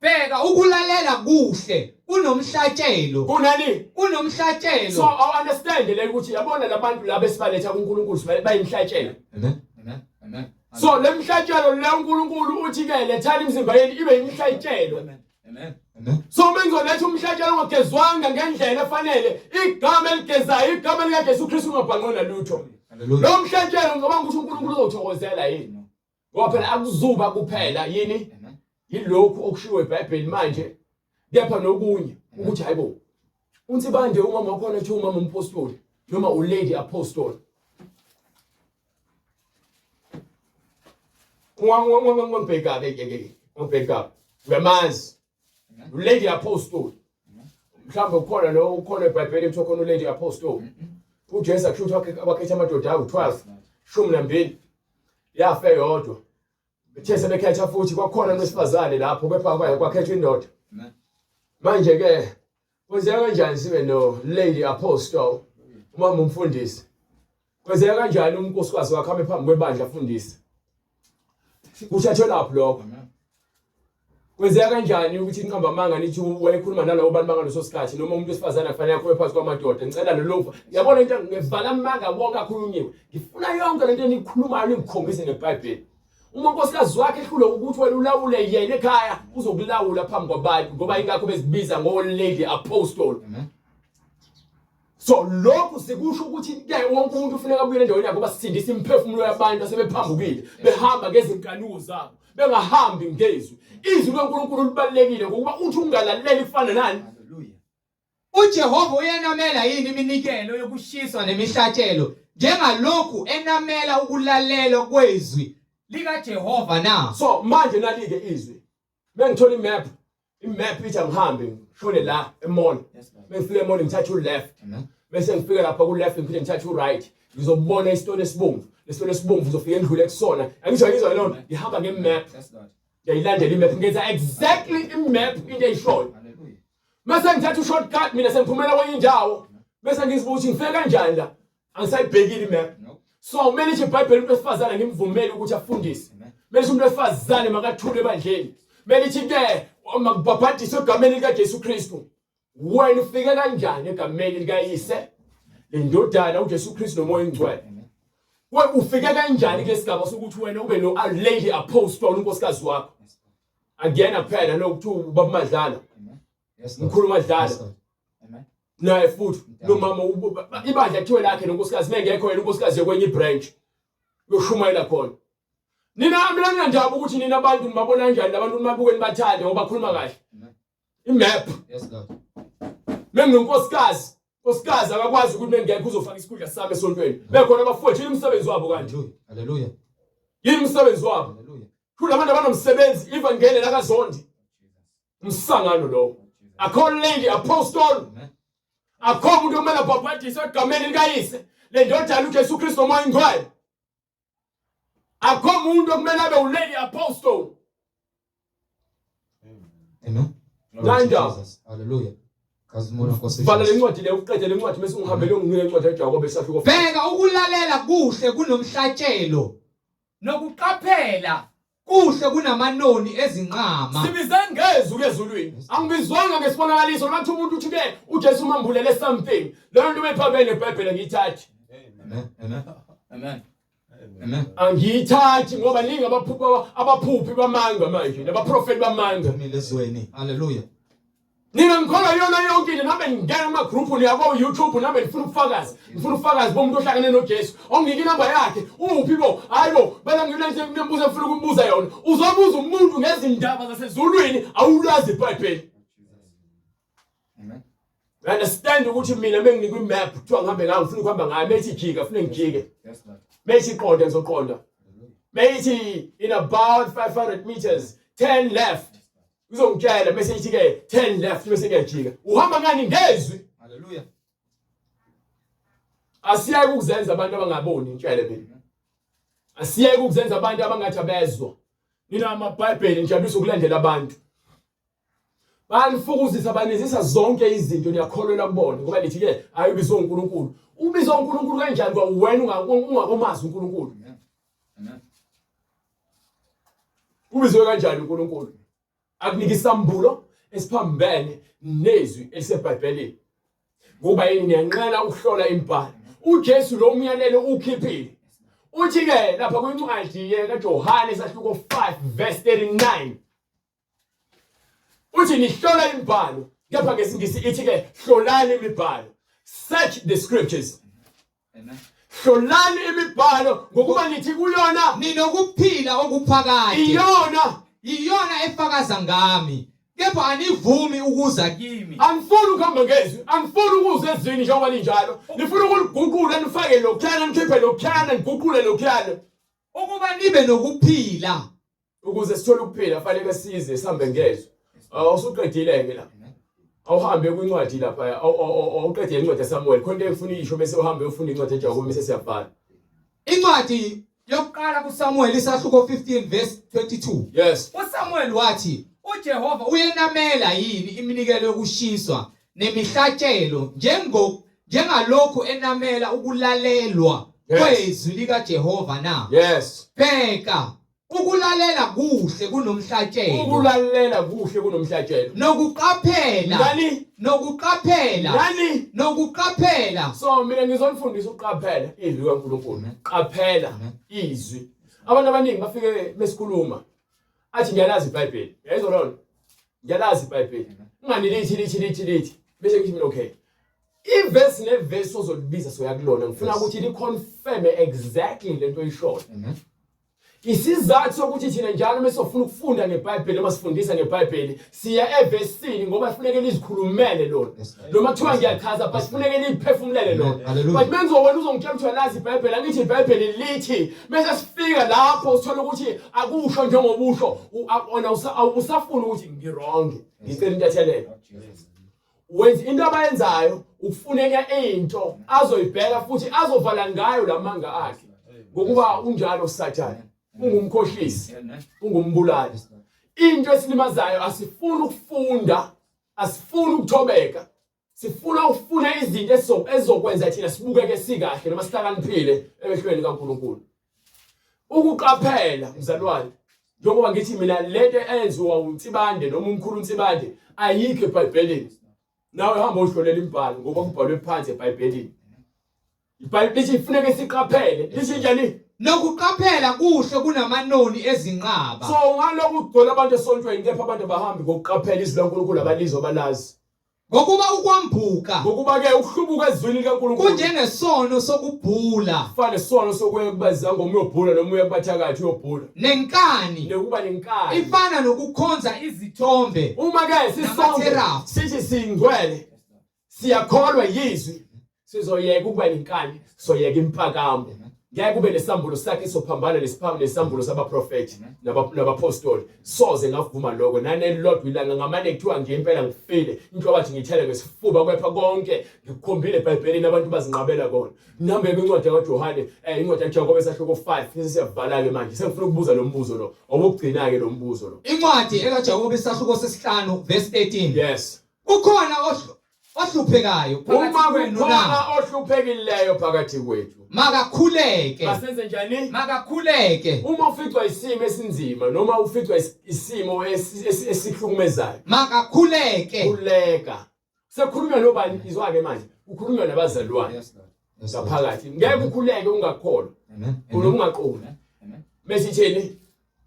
A: Bheka ukulalela kuhle kunomhlatshelo.
B: Kunani?
A: Kunomhlatshelo.
B: So I understand le ukuthi yabona labantu laba esibaletha kuNkulunkulu bayimhlatshelo.
A: Amen.
C: Amen. Amen.
B: So le mhlatshelo le uNkulunkulu uthi ke lethani imizimba yenu ibe imhlatshelo.
C: Amen. Amen.
A: Amen.
B: So uma ngizoletha umhlatshelo ongagezwanga ngendlela efanele, igama eligezayo, igama likaJesu Kristu ungabhanqwa lutho.
A: Hallelujah.
B: Lo mhlatshelo ngicabanga ukuthi uNkulunkulu uzowuthokozela yini? Ngoba phela akuzuba kuphela yini? Yilokhu okushiwo eBhayibheli manje kepha nokunye ukuthi hayibo uNsibande umama wakhona ethi umama umpostoli noma ulady apostle ungibheka ke ke ungibheka uyamazi ulady apostle mhlawumbe ukhona lo ukhona eBhayibhelini kuthiwa khona ulady apostle uJesu akusho ukuthi wakhetha amadoda awu-12 12 yafa eyodwa bethe sebekhetha futhi kwakhona nowesifazane lapho kepha kwakhethwa indoda manje ke Kwenzeka kanjani sibe no Lady Apostle umama umfundisi? Kwenzeka kanjani unkosikazi wakhe ame phambi kwebandla afundise? Kuthathwe lapho lokho. Kwenzeka kanjani ukuthi inqamba amanga nithi wayekhuluma nalabo bantu bangaleso sikhathi noma umuntu wesifazane akufanele akhulume phansi kwamadoda ngicela lelo yabona into ngivala amanga wonke akhulunyiwe ngifuna yonke lento enikhulumayo ningikhombise ngeBhayibheli Uma unkosikazi wakhe ehlulwe ukuthi wena ulawule yena ekhaya uzokulawula phambi kwabantu ngoba ingakho bezibiza ngo lady apostle. Amen. So lokhu sikusho ukuthi ke wonke umuntu ufuneka abuyele endaweni yakhe ngoba sisindisa imiphefumulo yabantu asebephambukile behamba ngezinkanuko zabo bengahambi ngezwi. Izwi likaNkulunkulu libalulekile ngokuba uthi ungalaleli kufana nani?
A: UJehova uyenamela yini iminikelo yokushiswa nemihlatshelo njengalokhu enamela ukulalelwa kwezwi likaJehova na?
B: So manje nalike izwi. Mengithola imap, imap ithi angihambe ngishone la emall. Mengifika emall ngithatha u-left. Bese ngifika lapha ku-left ngiphinde ngithathe u-right. Ngizobona isitolo esibomvu. Lesitolo esibomvu ngizofika endlule kusona. Angisho ngizwa leyo nto. Ngihamba nge-map. Ngiyayilandela imap ngenza exactly imap into eyishoyo. Mase ngithatha ushortcut mina sengiphumela kwenye indawo. Bese ngizibuza ukuthi ngifike kanjani la. Angisayibhekile imap. So kumele ithi iBhayibheli umuntu wesifazane ngimvumele ukuthi afundise. Kumele ithi umuntu wesifazane makathule ebandleni. Kumele ithi ke makubhabhadiswe egameni likaJesu Kristu. Wena ufike kanjani egameni likaYise, lendodana uJesu Kristu noMoya oNgcwele? Wena ufike kanjani kulesigaba sokuthi wena ube no lady apostle unkosikazi wakho? Akuyena kuphela lo kuthiwa ubaba Madlala. Mkhulu Madlala. Naye futhi lo mama ibandla kuthiwe lakhe nonkosikazi mengekho yena unkosikazi yokwenye ibranch. Uyoshumayela khona. Nina mina nginandaba ukuthi nina abantu nibabona kanjani labantu nibabuke nibathande ngoba bakhuluma kahle. Imap.
A: Yes Lord.
B: Menginonkosikazi, nkosikazi akakwazi ukuthi mengekho uzofaka isikhundla sami esontweni. Bekhona abafowethu yini umsebenzi wabo kanje.
A: Hallelujah.
B: Yini umsebenzi wabo?
A: Hallelujah.
B: Kula abantu abanomsebenzi ivangeli lakaZondi. Umsangano lowo. Akho lady apostle. Akho umuntu okumele abhabhadiswe egameni likayise. Le ndodana uJesu Kristu omoya ingcwele. Akho muntu okumele abe ulady apostle.
A: Amen.
B: Kanjani?
A: Hallelujah. Kazimulo Nkosi.
B: Vala le ncwadi le uqede le ncwadi bese ungihambele unginike incwadi kaJakobe isahluko.
A: Bheka ukulalela kuhle kunomhlatshelo nokuqaphela kuhle kunamanoni ezinqama.
B: Sibize ngezwi ezulwini. Angibizwanga ngesibonakaliso noma kuthi umuntu uthi ke uJesu umambulele something. Leyo nto bephambene neBhayibheli ngiyithathi.
A: Amen. Amen.
C: Amen.
A: Amen.
B: Angiyithathi ngoba ningi abaphupha abaphuphi bamanga manje nabaprofeti bamanga.
A: Phumile ezweni. Hallelujah.
B: Nina ngikholwa yona yonke into nami ngingena kuma group niya ko YouTube nami ngifuna ubufakazi ngifuna ubufakazi bomuntu ohlangene noJesu onginike inamba yakhe uphi bo hayibo bela ngilento nemibuzo engifuna ukumbuza yona uzobuza umuntu ngezindaba zasezulwini awulazi iBhayibheli
C: Amen.
B: Understand ukuthi mina menginikwa imap kuthiwa ngihambe ngayo ngifuna ukuhamba ngayo methi jika funa ngijike
C: Yes Lord.
B: methi qonda ngizoqonda methi in about 500 meters 10 left uzongitshela bese ithi ke 10 left bese kuyajika uhamba ngani ngezwi
A: Hallelujah.
B: Asiyeke ukuzenza abantu abangaboni ngitshele mina asiyeke ukuzenza abantu abangathi abezwa nina amabhayibheli nijabulisa ukulandela abantu Banifukuzisa banizisa zonke izinto niyakholelwa kubona ngoba nithi ke hayi ubizwe uNkulunkulu. Ubizwe uNkulunkulu kanjani kwa wena ungakomazi uNkulunkulu?
C: Amen.
B: Ubizwe kanjani uNkulunkulu? Akunika isambulo esiphambene nezwi eliseBhayibhelini. Ngoba yini niyanqena ukuhlola imibhalo. uJesu lo myalelo ukhiphile. Uthi ke lapha kwincwadi kaJohane isahluko 5 verse 39 Uthi nihlola imibhalo kepha ngesingisi ithi ke hlolani imibhalo. Search the scriptures.
C: Amen.
B: Hlolani imibhalo ngokuba nithi kuyona
A: Ninokuphila okuphakade.
B: iyona
A: Iyona efakaza ngami. Kepha anivumi ukuza kimi.
B: Angifuni ukuhamba ngezwi, angifuni ukuza ezwini njengoba linjalo. Nifuna ukuliguqula nifake lokhuyana nikhiphe lokhuyana niguqule lokhuyana.
A: Ukuba nibe nokuphila.
B: Ukuze sithole ukuphila fanele size sihambe ngezwi. Awusuqedile ke la. Awuhambe kwincwadi lapha awuqedile incwadi yaSamuel. Khona into engifuna uyisho bese uhambe ufunda incwadi eJakobe bese siyabhala.
A: Incwadi yokuqala kuSamuel isahluko 15 verse 22.
B: Yes.
A: USamuel wathi, uJehova uyenamela yini iminikelo yokushiswa nemihlatshelo njengo njengalokhu enamela ukulalelwa
B: Yes.
A: kwezwi likaJehova na?
B: Yes.
A: Bheka, ukulalela kuhle kunomhlatshelo.
B: Ukulalela kuhle kunomhlatshelo.
A: Nokuqaphela.
B: Nani?
A: Nokuqaphela.
B: Nani?
A: Nokuqaphela.
B: So mina ngizonifundisa ukuqaphela izwi likaNkulunkulu. Qaphela izwi. Abantu abaningi bafike besikhuluma athi ngiyalazi iBhayibheli. Yayizwa lona? Ngiyalazi iBhayibheli. Ungani lithi lithi lithi lithi. Bese ngithi mina okay. Ivesi nevesi ozolibiza soya kulona ngifuna ukuthi liconfirm exactly lento oyishoyo. Isizathu sokuthi thina njalo uma sofuna ukufunda ngeBhayibheli noma sifundisa ngeBhayibheli siya evesini ngoba kufuneke lizikhulumele lona. Noma kuthiwa ngiyachaza but kufuneke liphefumulele lona. But menzo wena uzongitshela ukuthi uyalazi iBhayibheli angithi iBhayibheli lithi bese sifika lapho sithola ukuthi akusho njengoba usho wena usafuna ukuthi ngiwrong ngicela intethelelo. Wenza into abayenzayo ukufuna enye into azoyibheka futhi azovala ngayo lamanga akhe ngokuba unjalo uSathane ungumkhohlisi ungumbulali into esilimazayo asifuni ukufunda asifuni ukuthobeka sifuna ukufuna izinto ezizokwenza thina sibukeke sikahle noma sihlakaniphile emehlweni kaNkulunkulu ukuqaphela mzalwane njengoba ngithi mina lento eyenziwa uNsibande noma umkhulu uNsibande ayikho eBhayibhelini nawe hamba uhlolela imibhalo ngoba kubhalwe phansi eBhayibhelini iBhayibheli lithi kufuneka siqaphele lithi njani
A: Nokuqaphela kuhle kunamanoni ezinqaba.
B: So ngalokhu kugcwele abantu esontweni kepha abantu abahambi ngokuqaphela izwi laNkulunkulu abalizwa abalazi.
A: Ngokuba ukwambuka.
B: Ngokuba ke ukuhlubuka ezwini likaNkulunkulu
A: kunjengesono sokubhula.
B: Kufana nesono sokuya kubazangoma uyobhula noma uya kubathakathi uyobhula.
A: Nenkani.
B: Nekuba nenkani.
A: Ifana nokukhonza izithombe.
B: Uma ke sisonke sithi singcwele siyakholwa yizwi sizoyeka ukuba nenkani soyeka impakamo ngeke kube nesambulo sakhe sophambana nesiphambo nesambulo sabaprofethi nabapostoli soze ngavuma lokho nanelilodwa ilanga ngamane kuthiwa nje impela ngifile inhlwabathi ngithele ngesifuba kwepha konke ngikukhombile ebhayibhelini abantu bazinqabela kona Nambe kwincwadi kaJohane, eh incwadi kaJakobe sahluko 5, sesiyavala-ke manje. Sengifuna ukubuza lo mbuzo lo. Owokugcina-ke lo mbuzo lo.
A: Incwadi ekaJakobe isahluko sesihlanu verse 13.
B: Yes.
A: Kukhona ohluphekayo phakathi
B: Uma
A: kwenu
B: kukhona
A: na?
B: ohluphekilleyo phakathi kwethu.
A: Makakhuleke.
B: Masenze njani?
A: Makakhuleke.
B: Uma uficwa isimo esinzima noma uficwa isimo esihlukumezayo.
A: Makakhuleke.
B: Khuleka. Sekukhulunywa nobani izwa-ke manje kukhulunywa nabazalwane
C: Yes, Lord.
A: Yes, Lord.
B: ngaphakathi. Ngeke ukhuleke ungakholwa.
C: Amen.
B: Kulo ungaqondi.
C: Amen.
B: Mesitheni?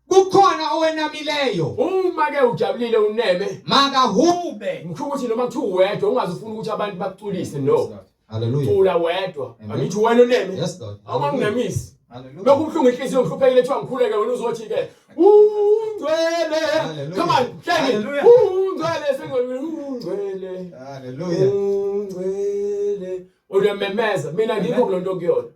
A: Kukhona owenamileyo.
B: Uma ke ujabulile uneme,
A: Makahube.
B: ngisho ukuthi noma kuthiwa uwedwa ungaze ufune ukuthi abantu bakuculise no.
C: Yes, Lord.
A: Hallelujah.
B: Cula wedwa.
A: Amen.
B: Angithi wena uneme.
A: Yes, Lord.
B: Awunganginemisi.
C: Hallelujah.
B: Lokhu kubuhlungu inhliziyo ngihluphekile kuthiwa ngikhuleke wena uzothi ke ungcwele.
A: Hallelujah.
B: Come on, hleke.
C: Hallelujah.
B: Ungcwele sengcwele ungcwele.
A: Hallelujah.
B: Ungcwele. Uyamemeza mina ngikho kulonto kuyona.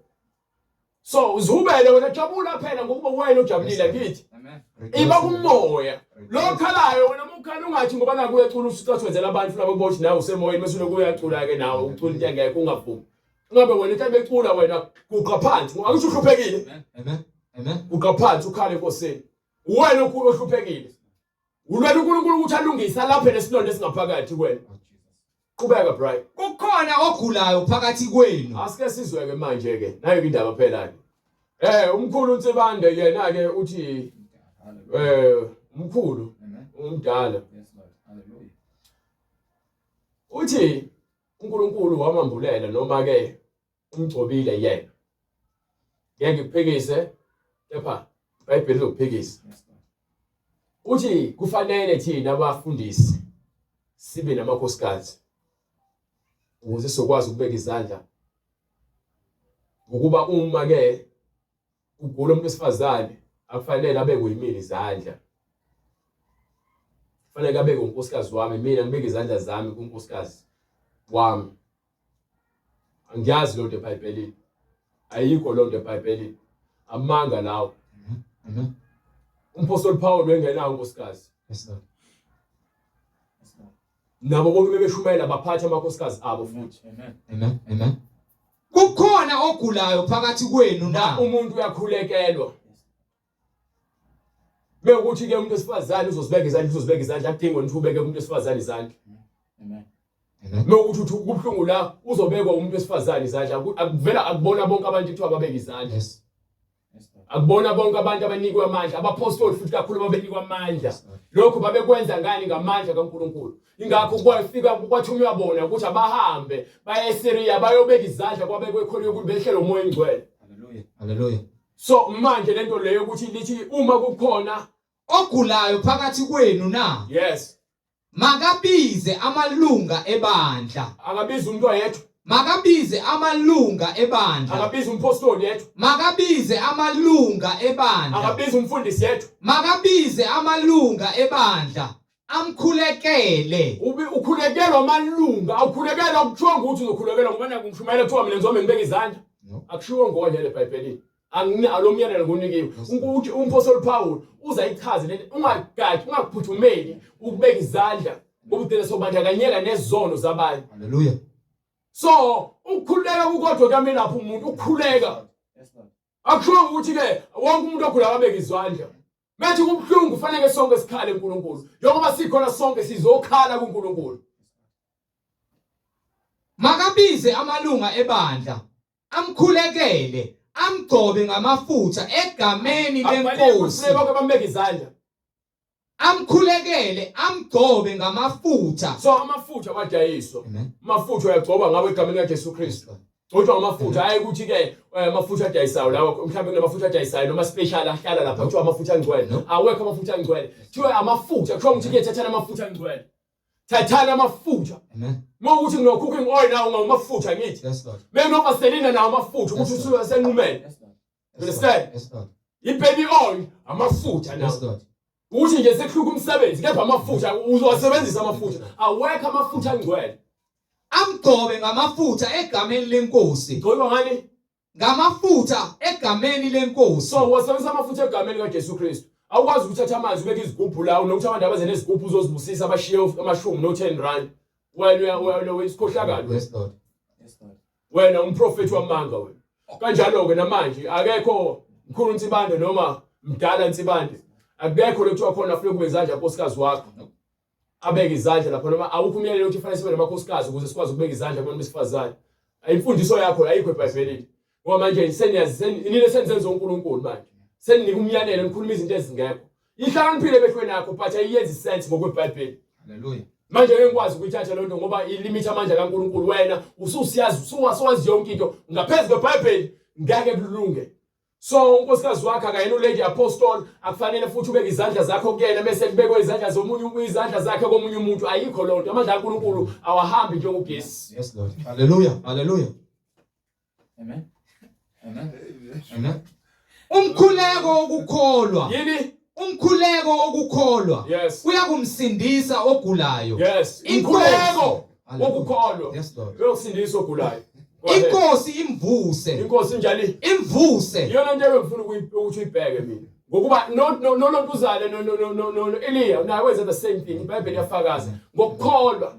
B: So uzihubele wena jabula phela ngokuba wena ujabulile ngithi.
C: Amen.
B: Iba kumoya. Lo khalayo wena uma ukhala ungathi ngoba naku uyacula usucathi wenzela abantu labo bothi nawe usemoyeni bese uloku uyacula ke nawe ucula into engekho ungavumi. Ungabe wena into becula wena guqa phansi ngoba angisho uhluphekile.
A: Amen. Amen.
B: Guqa phansi ukhale enkosini. Uwena ohluphekile. Ulwela uNkulunkulu ukuthi alungise alaphe lesilonda esingaphakathi kuwena.
C: Oh, Jesus.
B: Qhubeka Brian.
A: Kukhona ogulayo phakathi kwenu.
B: Asike sizweke manje ke. Nayo ke indaba phela ke. Eh umkhulu uNsibande yena ke uthi
C: Hallelujah.
B: eh umkhulu
C: Amen.
B: umdala
C: Yes, Lord. Hallelujah.
B: uthi uNkulunkulu wamambulela noma ke umgcobile yena. Ngeke ngikuphikise kepha iBhayibheli lizokuphikisa.
C: Yes, Lord.
B: Uthi kufanele thina abafundisi sibe namakhosikazi ukuze sizokwazi ukubeka izandla ngokuba uma ke kugula umuntu wesifazane akufanele abekwe yimina izandla kufanele abekwe unkosikazi wami mina ngibeke izandla zami kunkosikazi wami angiyazi lonto eBhayibhelini ayikho lonto eBhayibhelini amanga lawo
A: Amen.
B: umpostoli Paul wengenawo unkosikazi
A: Yes, Lord.
C: Yes, Lord.
B: nabo bonke bebeshumayela baphatha amakhosikazi abo futhi
C: Amen.
A: Amen. Amen. Kukhona ogulayo phakathi kwenu na?
B: umuntu uyakhulekelwa bekuthi ke umuntu wesifazane uzozibeka izandla uzozibeka izandla akudingi wena ukuthi ubeke umuntu wesifazane izandla
C: Amen.
B: Nokuthi uthi kubuhlungu la uzobekwa umuntu wesifazane izandla akuvela akubona bonke abantu kuthiwa babeke izandla.
A: Yes.
B: Akubona bonke abantu abanikwe amandla, abapostoli futhi kakhulu babenikwa amandla. Lokho babekwenza ngani ngamandla kaNkulunkulu. Ingakho kwafika kwathunywa bona ukuthi abahambe baye eSyria bayobeka izandla kwabekwe khona ukuthi behlele umoya ingcwele.
A: Hallelujah. Hallelujah.
B: So manje lento leyo ukuthi lithi uma kukhona
A: ogulayo phakathi kwenu na?
B: Yes.
A: Makabize amalunga ebandla.
B: Akabize umuntu oyedwa.
A: Makabize amalunga ebandla.
B: Akabize umpostoli yedwa.
A: Makabize amalunga ebandla.
B: Akabize umfundisi yedwa.
A: Makabize amalunga ebandla. Amkhulekele.
B: Ubi ukhulekelwa amalunga, awukhulekelwa kuthiwa ukuthi uzokhulekelwa ngoba naku ngishumayela kuthiwa mina ngizobe ngibeka izandla. Akushiwo ngonye leBhayibhelini. Angina alomyalelo ngunikiwe. Ukuthi umpostoli Paul uza ichaze lento ungagaji ungakuphuthumeli ukubeka izandla ngoba ugcina sobandakanyeka nezono zabanye.
A: Hallelujah.
B: So ukukhuleka kukodwa kuyamelapha umuntu ukukhuleka. Akusho ukuthi ke wonke umuntu ogula akabeke izandla. Methi kubuhlungu kufanele sonke sikhale kuNkulunkulu. Njengoba sikhona sonke sizokhala kuNkulunkulu.
A: Makabize amalunga ebandla amkhulekele amgcobe ngamafutha egameni lenkosi.
B: Bonke bambeka izandla.
A: Amkhulekele amgcobe ngamafutha.
B: So amafutha awadayiswa. Amafutha uyagcoba ngawo egameni likaJesu Kristu. Gcotshwa ngamafutha hayi ukuthi ke eh, amafutha adayisayo lawo mhlawumbe kunamafutha adayisayo noma special ahlala lapha kuthiwa amafutha angcwele. Awekho amafutha angcwele. Kuthiwa amafutha kuthiwa ukuthi ke thathana amafutha angcwele. Thathani amafutha.
A: Amen.
B: Uma ukuthi ngino cooking oil nawo ngamafutha ngithi.
A: Yes Lord.
B: Mina Vaseline nawo amafutha ukuthi usuke senqumele.
C: Yes Lord.
B: Understand?
A: Yes Lord.
B: I-baby oil amafutha nawo.
A: Yes Lord.
B: Ukuthi nje sekuhluka umsebenzi kepha amafutha uzowasebenzisa amafutha. Awekho amafutha angcwele.
A: Amgcobe ngamafutha egameni lenkosi.
B: Gcoba ngani?
A: Ngamafutha egameni lenkosi.
B: So wasebenzisa amafutha egameni likaJesu Kristu. Awukwazi ukuthatha amanzi ubeke izigubhu la unokuthi abantu abaze nezigubhu uzozibusisa bashiye amashumi no 10 rand. Wena wena uyisikhohlakalo.
A: Yes Lord.
C: Yes Lord.
B: Wena umprofeti wamanga wena. Kanjalo ke namanje akekho mkhulu Nsibande noma mdala Nsibande. Akekho lokuthiwa khona afike kube izandla nkosikazi wakho. Abeke izandla lapho noma awukho umyalelo ukuthi kufanele sibe namakhosikazi ukuze sikwazi ukubeka izandla kubantu besifazane. Imfundiso yakho ayikho eBhayibhelini. Ngoba manje seniyazi nini senizenza uNkulunkulu manje. Seninika umyalelo nikhuluma izinto ezingekho. Ihlakaniphile emehlweni akho but ayiyenzi sense ngokweBhayibheli.
A: Hallelujah.
B: Manje ngeke ngikwazi ukuyithatha lento ngoba ilimit amandla kaNkulunkulu wena ususiyazi usuwazi yonke into ngaphezu kweBhayibheli ngeke kulunge. So unkosikazi wakhe akayena ulady apostle akufanele futhi ubeke izandla zakho kuyena bese kubekwe izandla zomunye izandla zakhe komunye umuntu ayikho lonto amandla kaNkulunkulu awahambi njengogesi.
A: Yes Lord. Hallelujah. Hallelujah.
C: Amen. Amen.
A: Amen. Umkhuleko wokukholwa.
B: Yini?
A: Umkhuleko wokukholwa.
B: Yes.
A: Uyakumsindisa ogulayo.
B: Yes. Umkhuleko wokukholwa.
A: Yes Lord.
B: Uyokusindisa ogulayo. Go ahead.
A: Inkosi imvuse.
B: Inkosi njali.
A: Imvuse.
B: Iyona nto engifuna ukuthi uyibheke mina. Ngokuba no no no lontuzane no no no no no Eliya naye wenza the same thing. IBhayibheli iyafakaza ngokukholwa.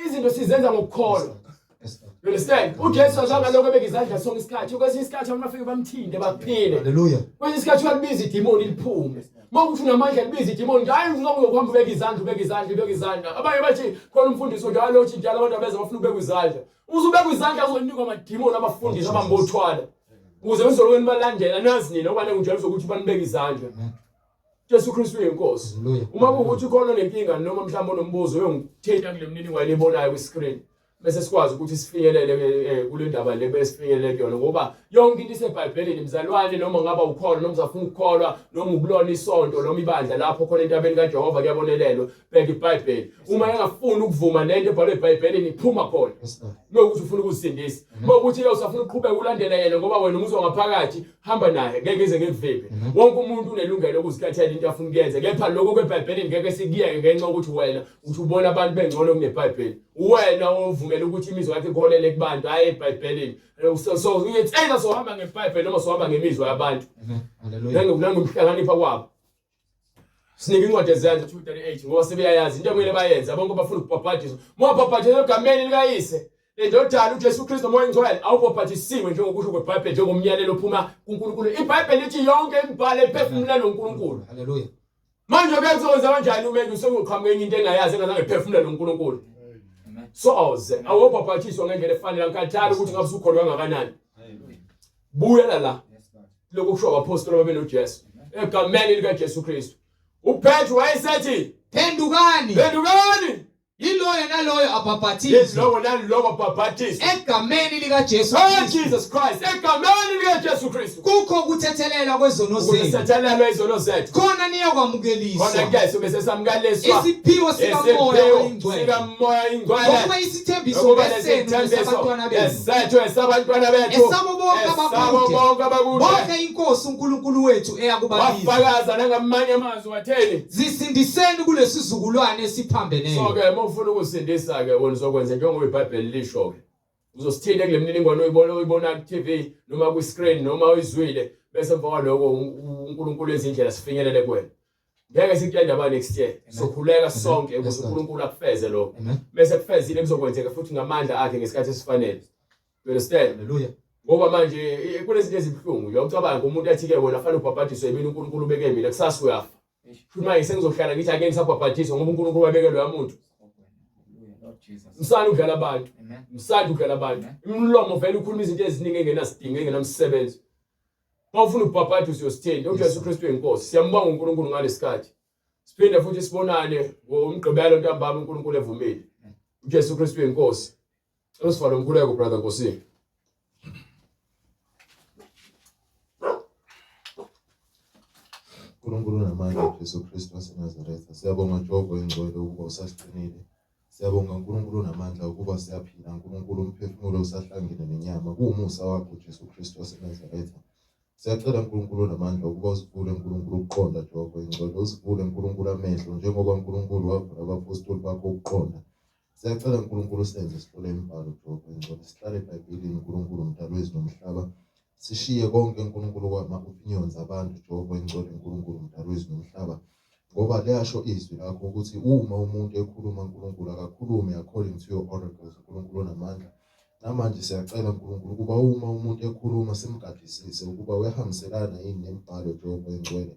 B: Izinto sizenza ngokukholwa.
A: Yes Lord.
B: You understand? uJesu azange lokho ebeka izandla sonke isikhathi. Kwesinye isikhathi abantu bafike bamthinte baphile.
A: Hallelujah.
B: Kwesinye isikhathi uyalibiza idimoni liphume. Uma kuthi unamandla libiza idimoni nje hayi uzokuhamba ubeka izandla ubeka izandla ubeka izandla. Abanye bathi khona umfundisi njalo othi njalo abantu abeza bafuna ubeka izandla. Uzubeka izandla uzonikwa amadimoni abafundisi abambothwala. Ukuze nizolokweni balandela nazi nina ngoba ngijwayele ukuthi banibeke izandla. Jesu Kristu uyinkosi.
A: Hallelujah.
B: Uma kuwukuthi khona onenkinga noma mhlawumbe onombuzo uyongithinta kule mininingwane enibonayo kwi-screen bese sikwazi ukuthi sifinyelele eh, kule ndaba le bese sifinyelele kuyona ngoba yonke into iseBhayibhelini mzalwane noma ngaba ukholwa noma usafuna ukukholwa noma ukulona isonto noma ibandla lapho khona entabeni kaJehova kuyabonelelwa bheka iBhayibheli uma engafuni ukuvuma lento ebhalwe eBhayibhelini phuma khona
A: Yes Lord.
B: uma ukuthi ufuna ukuzisindisa uma ukuthi ke usafuna ukuqhubeka ulandele yena ngoba wena umuzwa ngaphakathi hamba naye ngeke ize ngekuvimbe wonke umuntu unelungelo lokuzikhethela into afuna ukuyenza kepha lokho kweBhayibhelini ngeke sikuyeke ngenxa yokuthi wena uthi ubona abantu bengcono kuneBhayibheli wena ovumela ukuthi imizwa yakho ikholele kubantu hayi eBhayibhelini so so it's either sohamba ngeBhayibheli noma sohamba ngemizwa yabantu
A: Amen. Hallelujah.
B: nangokuhlakanipha kwabo Sinike incwadi ezenzo 238 ngoba sebeyayazi into ekumele bayenze bonke abafuna ukubhabhadiswa. Uma ubhabhadiswa egameni likayise lendodana uJesu Kristu noMoya Ongcwele awubhabhadisiwe njengokusho kweBhayibheli njengomyalelo ophuma kuNkulunkulu. IBhayibheli lithi yonke imibhalo ephefumulelwe uNkulunkulu.
A: Hallelujah.
B: Manje ke kuzokwenza kanjani uma usekuqhamuka enye into engayazi engazange iphefumulelwe uNkulunkulu?
C: Amen.
B: Soze awubhabhathiswa ngendlela efanele angikhathali ukuthi ngabe usukholwa kangakanani. Buyela la. Lokhu kusho abaphostoli babenoJesu. Egameni likaJesu Kristu. UPetru wayesethi
A: Phendukani.
B: Phendukani.
A: Yiloyo naloyo abhabhathizwe.
B: Yilowo nalowo abhabhathizwe.
A: Egameni likaJesu
B: oh, Kristu. Jesus Christ. Egameni likaJesu Kristu.
A: Kukho ukuthethelelwa kwezono zethu.
B: Ukuthethelelwa izono zethu.
A: Khona niyokwamukeliswa.
B: Khona ke sobe sesamukaliswa.
A: Isiphiwo sikaMoya oyiNgcwele.
B: Sikamoya oyiNgcwele.
A: Ngokuba isithembiso besenu nesabantwana benu.
B: Esethu esabantwana bethu.
A: Esabo bonke abakude.
B: Esabo bonke abakude.
A: Bonke inkosi uNkulunkulu wethu eyakubabiza.
B: Wafakaza nangamanye amazwi watheni?
A: Zisindiseni kulesizukulwane esiphambeneyo.
B: So ke uma ufuna ukusindisa ke wena uzokwenza njengoba iBhayibheli lisho ke. Uzosithinta kule mininingwane oyibona oyibona ku TV noma ku screen noma oyizwile bese emva kwaloko uNkulunkulu ezindlela sifinyelele kuwena. Ngeke sikutshele indaba next year. Sokhuleka sonke ukuze uNkulunkulu akufeze lokho. Bese kufezile kuzokwenzeka futhi ngamandla akhe ngesikhathi esifanele. You understand?
A: Hallelujah.
B: Ngoba manje kunezinto ezibuhlungu nje ucabanga umuntu athi ke wena fanele ubhabhadiswe yimina uNkulunkulu ubeke mina kusasa uyafa. Futhi manje sengizohlala ngithi ake ngisabhabhadiswa ngoba uNkulunkulu wabeke loya muntu. Msana udlala abantu. Msana udlala abantu. Imlomo vele ukhuluma izinto eziningi engenasidingo engenamsebenzi. Uma ufuna ukubhabhadiswa uyosithinta uJesu Kristu uyinkosi. Siyambonga uNkulunkulu ngalesikhathi. Siphinde futhi sibonane ngoMgqibelo ntambama uNkulunkulu evumile. uJesu Kristu uyinkosi. Usivale umkhuleko brother Nkosi.
D: uNkulunkulu unamandla Jesu Kristu waseNazaretha. Siyabonga Jehova ingcwele ukuba usasigcinile. Siyabonga uNkulunkulu unamandla ukuba siyaphila. uNkulunkulu umphefumulo usahlangene nenyama. Kuwumusa wakho Jesu Kristu waseNazaretha. Siyacela uNkulunkulu onamandla ukuba usivule uNkulunkulu ukuqonda Jehova ingcwele. Usivule uNkulunkulu amehlo njengoba uNkulunkulu wavula abaphostoli bakho ukuqonda. Siyacela uNkulunkulu usenze sihlole imibhalo Jehova ingcwele sihlale eBhayibhelini uNkulunkulu umdali wezulu nomhlaba sishiye konke uNkulunkulu kwama-opinions abantu Jehova ingcwele uNkulunkulu umdali wezulu nomhlaba ngoba liyasho izwi lakho ukuthi uma umuntu ekhuluma uNkulunkulu akakhulume according to your oracles uNkulunkulu onamandla namanje siyacela uNkulunkulu ukuba uma umuntu ekhuluma simgadisise ukuba uyahambiselana yini nemibhalo Jehova ingcwele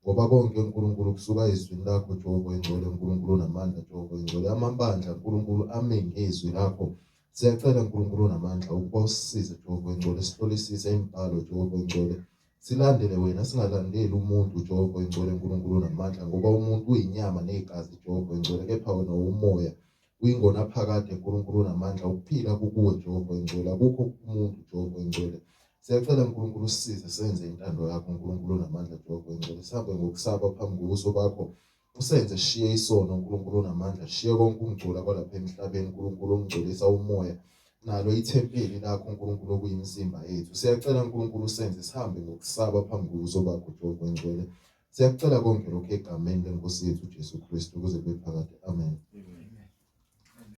D: Ngoba konke uNkulunkulu kusuka ezwini lakho Jehova oyingcwele uNkulunkulu onamandla Jehova oyingcwele amabandla uNkulunkulu ame ngezwi lakho siyacela uNkulunkulu onamandla ukuba usisize Jehova oyingcwele sihlolisise imibhalo Jehova oyingcwele silandele wena singalandeli umuntu Jehova oyingcwele uNkulunkulu onamandla ngoba umuntu uyinyama negazi Jehova oyingcwele kepha wena umoya Uyingonaphakade Nkulunkulu onamandla ukuphila kukuwe Jehova oyingcwele akukho umuntu Jehova oyingcwele siyacela Nkulunkulu usisize senze intando yakho Nkulunkulu onamandla Jehova oyingcwele sihambe ngokusaba phambi kobuso bakho usenze sishiye isono Nkulunkulu onamandla sishiye konke ukungcola kwalapha emhlabeni Nkulunkulu ongcolisa umoya nalo ithempeli lakho Nkulunkulu okuyimizimba yethu siyacela Nkulunkulu usenze sihambe ngokusaba phambi kobuso bakho Jehova oyingcwele Siyakucela konke lokhu egameni leNkosi yethu uJesu Kristu kuze kube phakade. Amen.
C: Amen.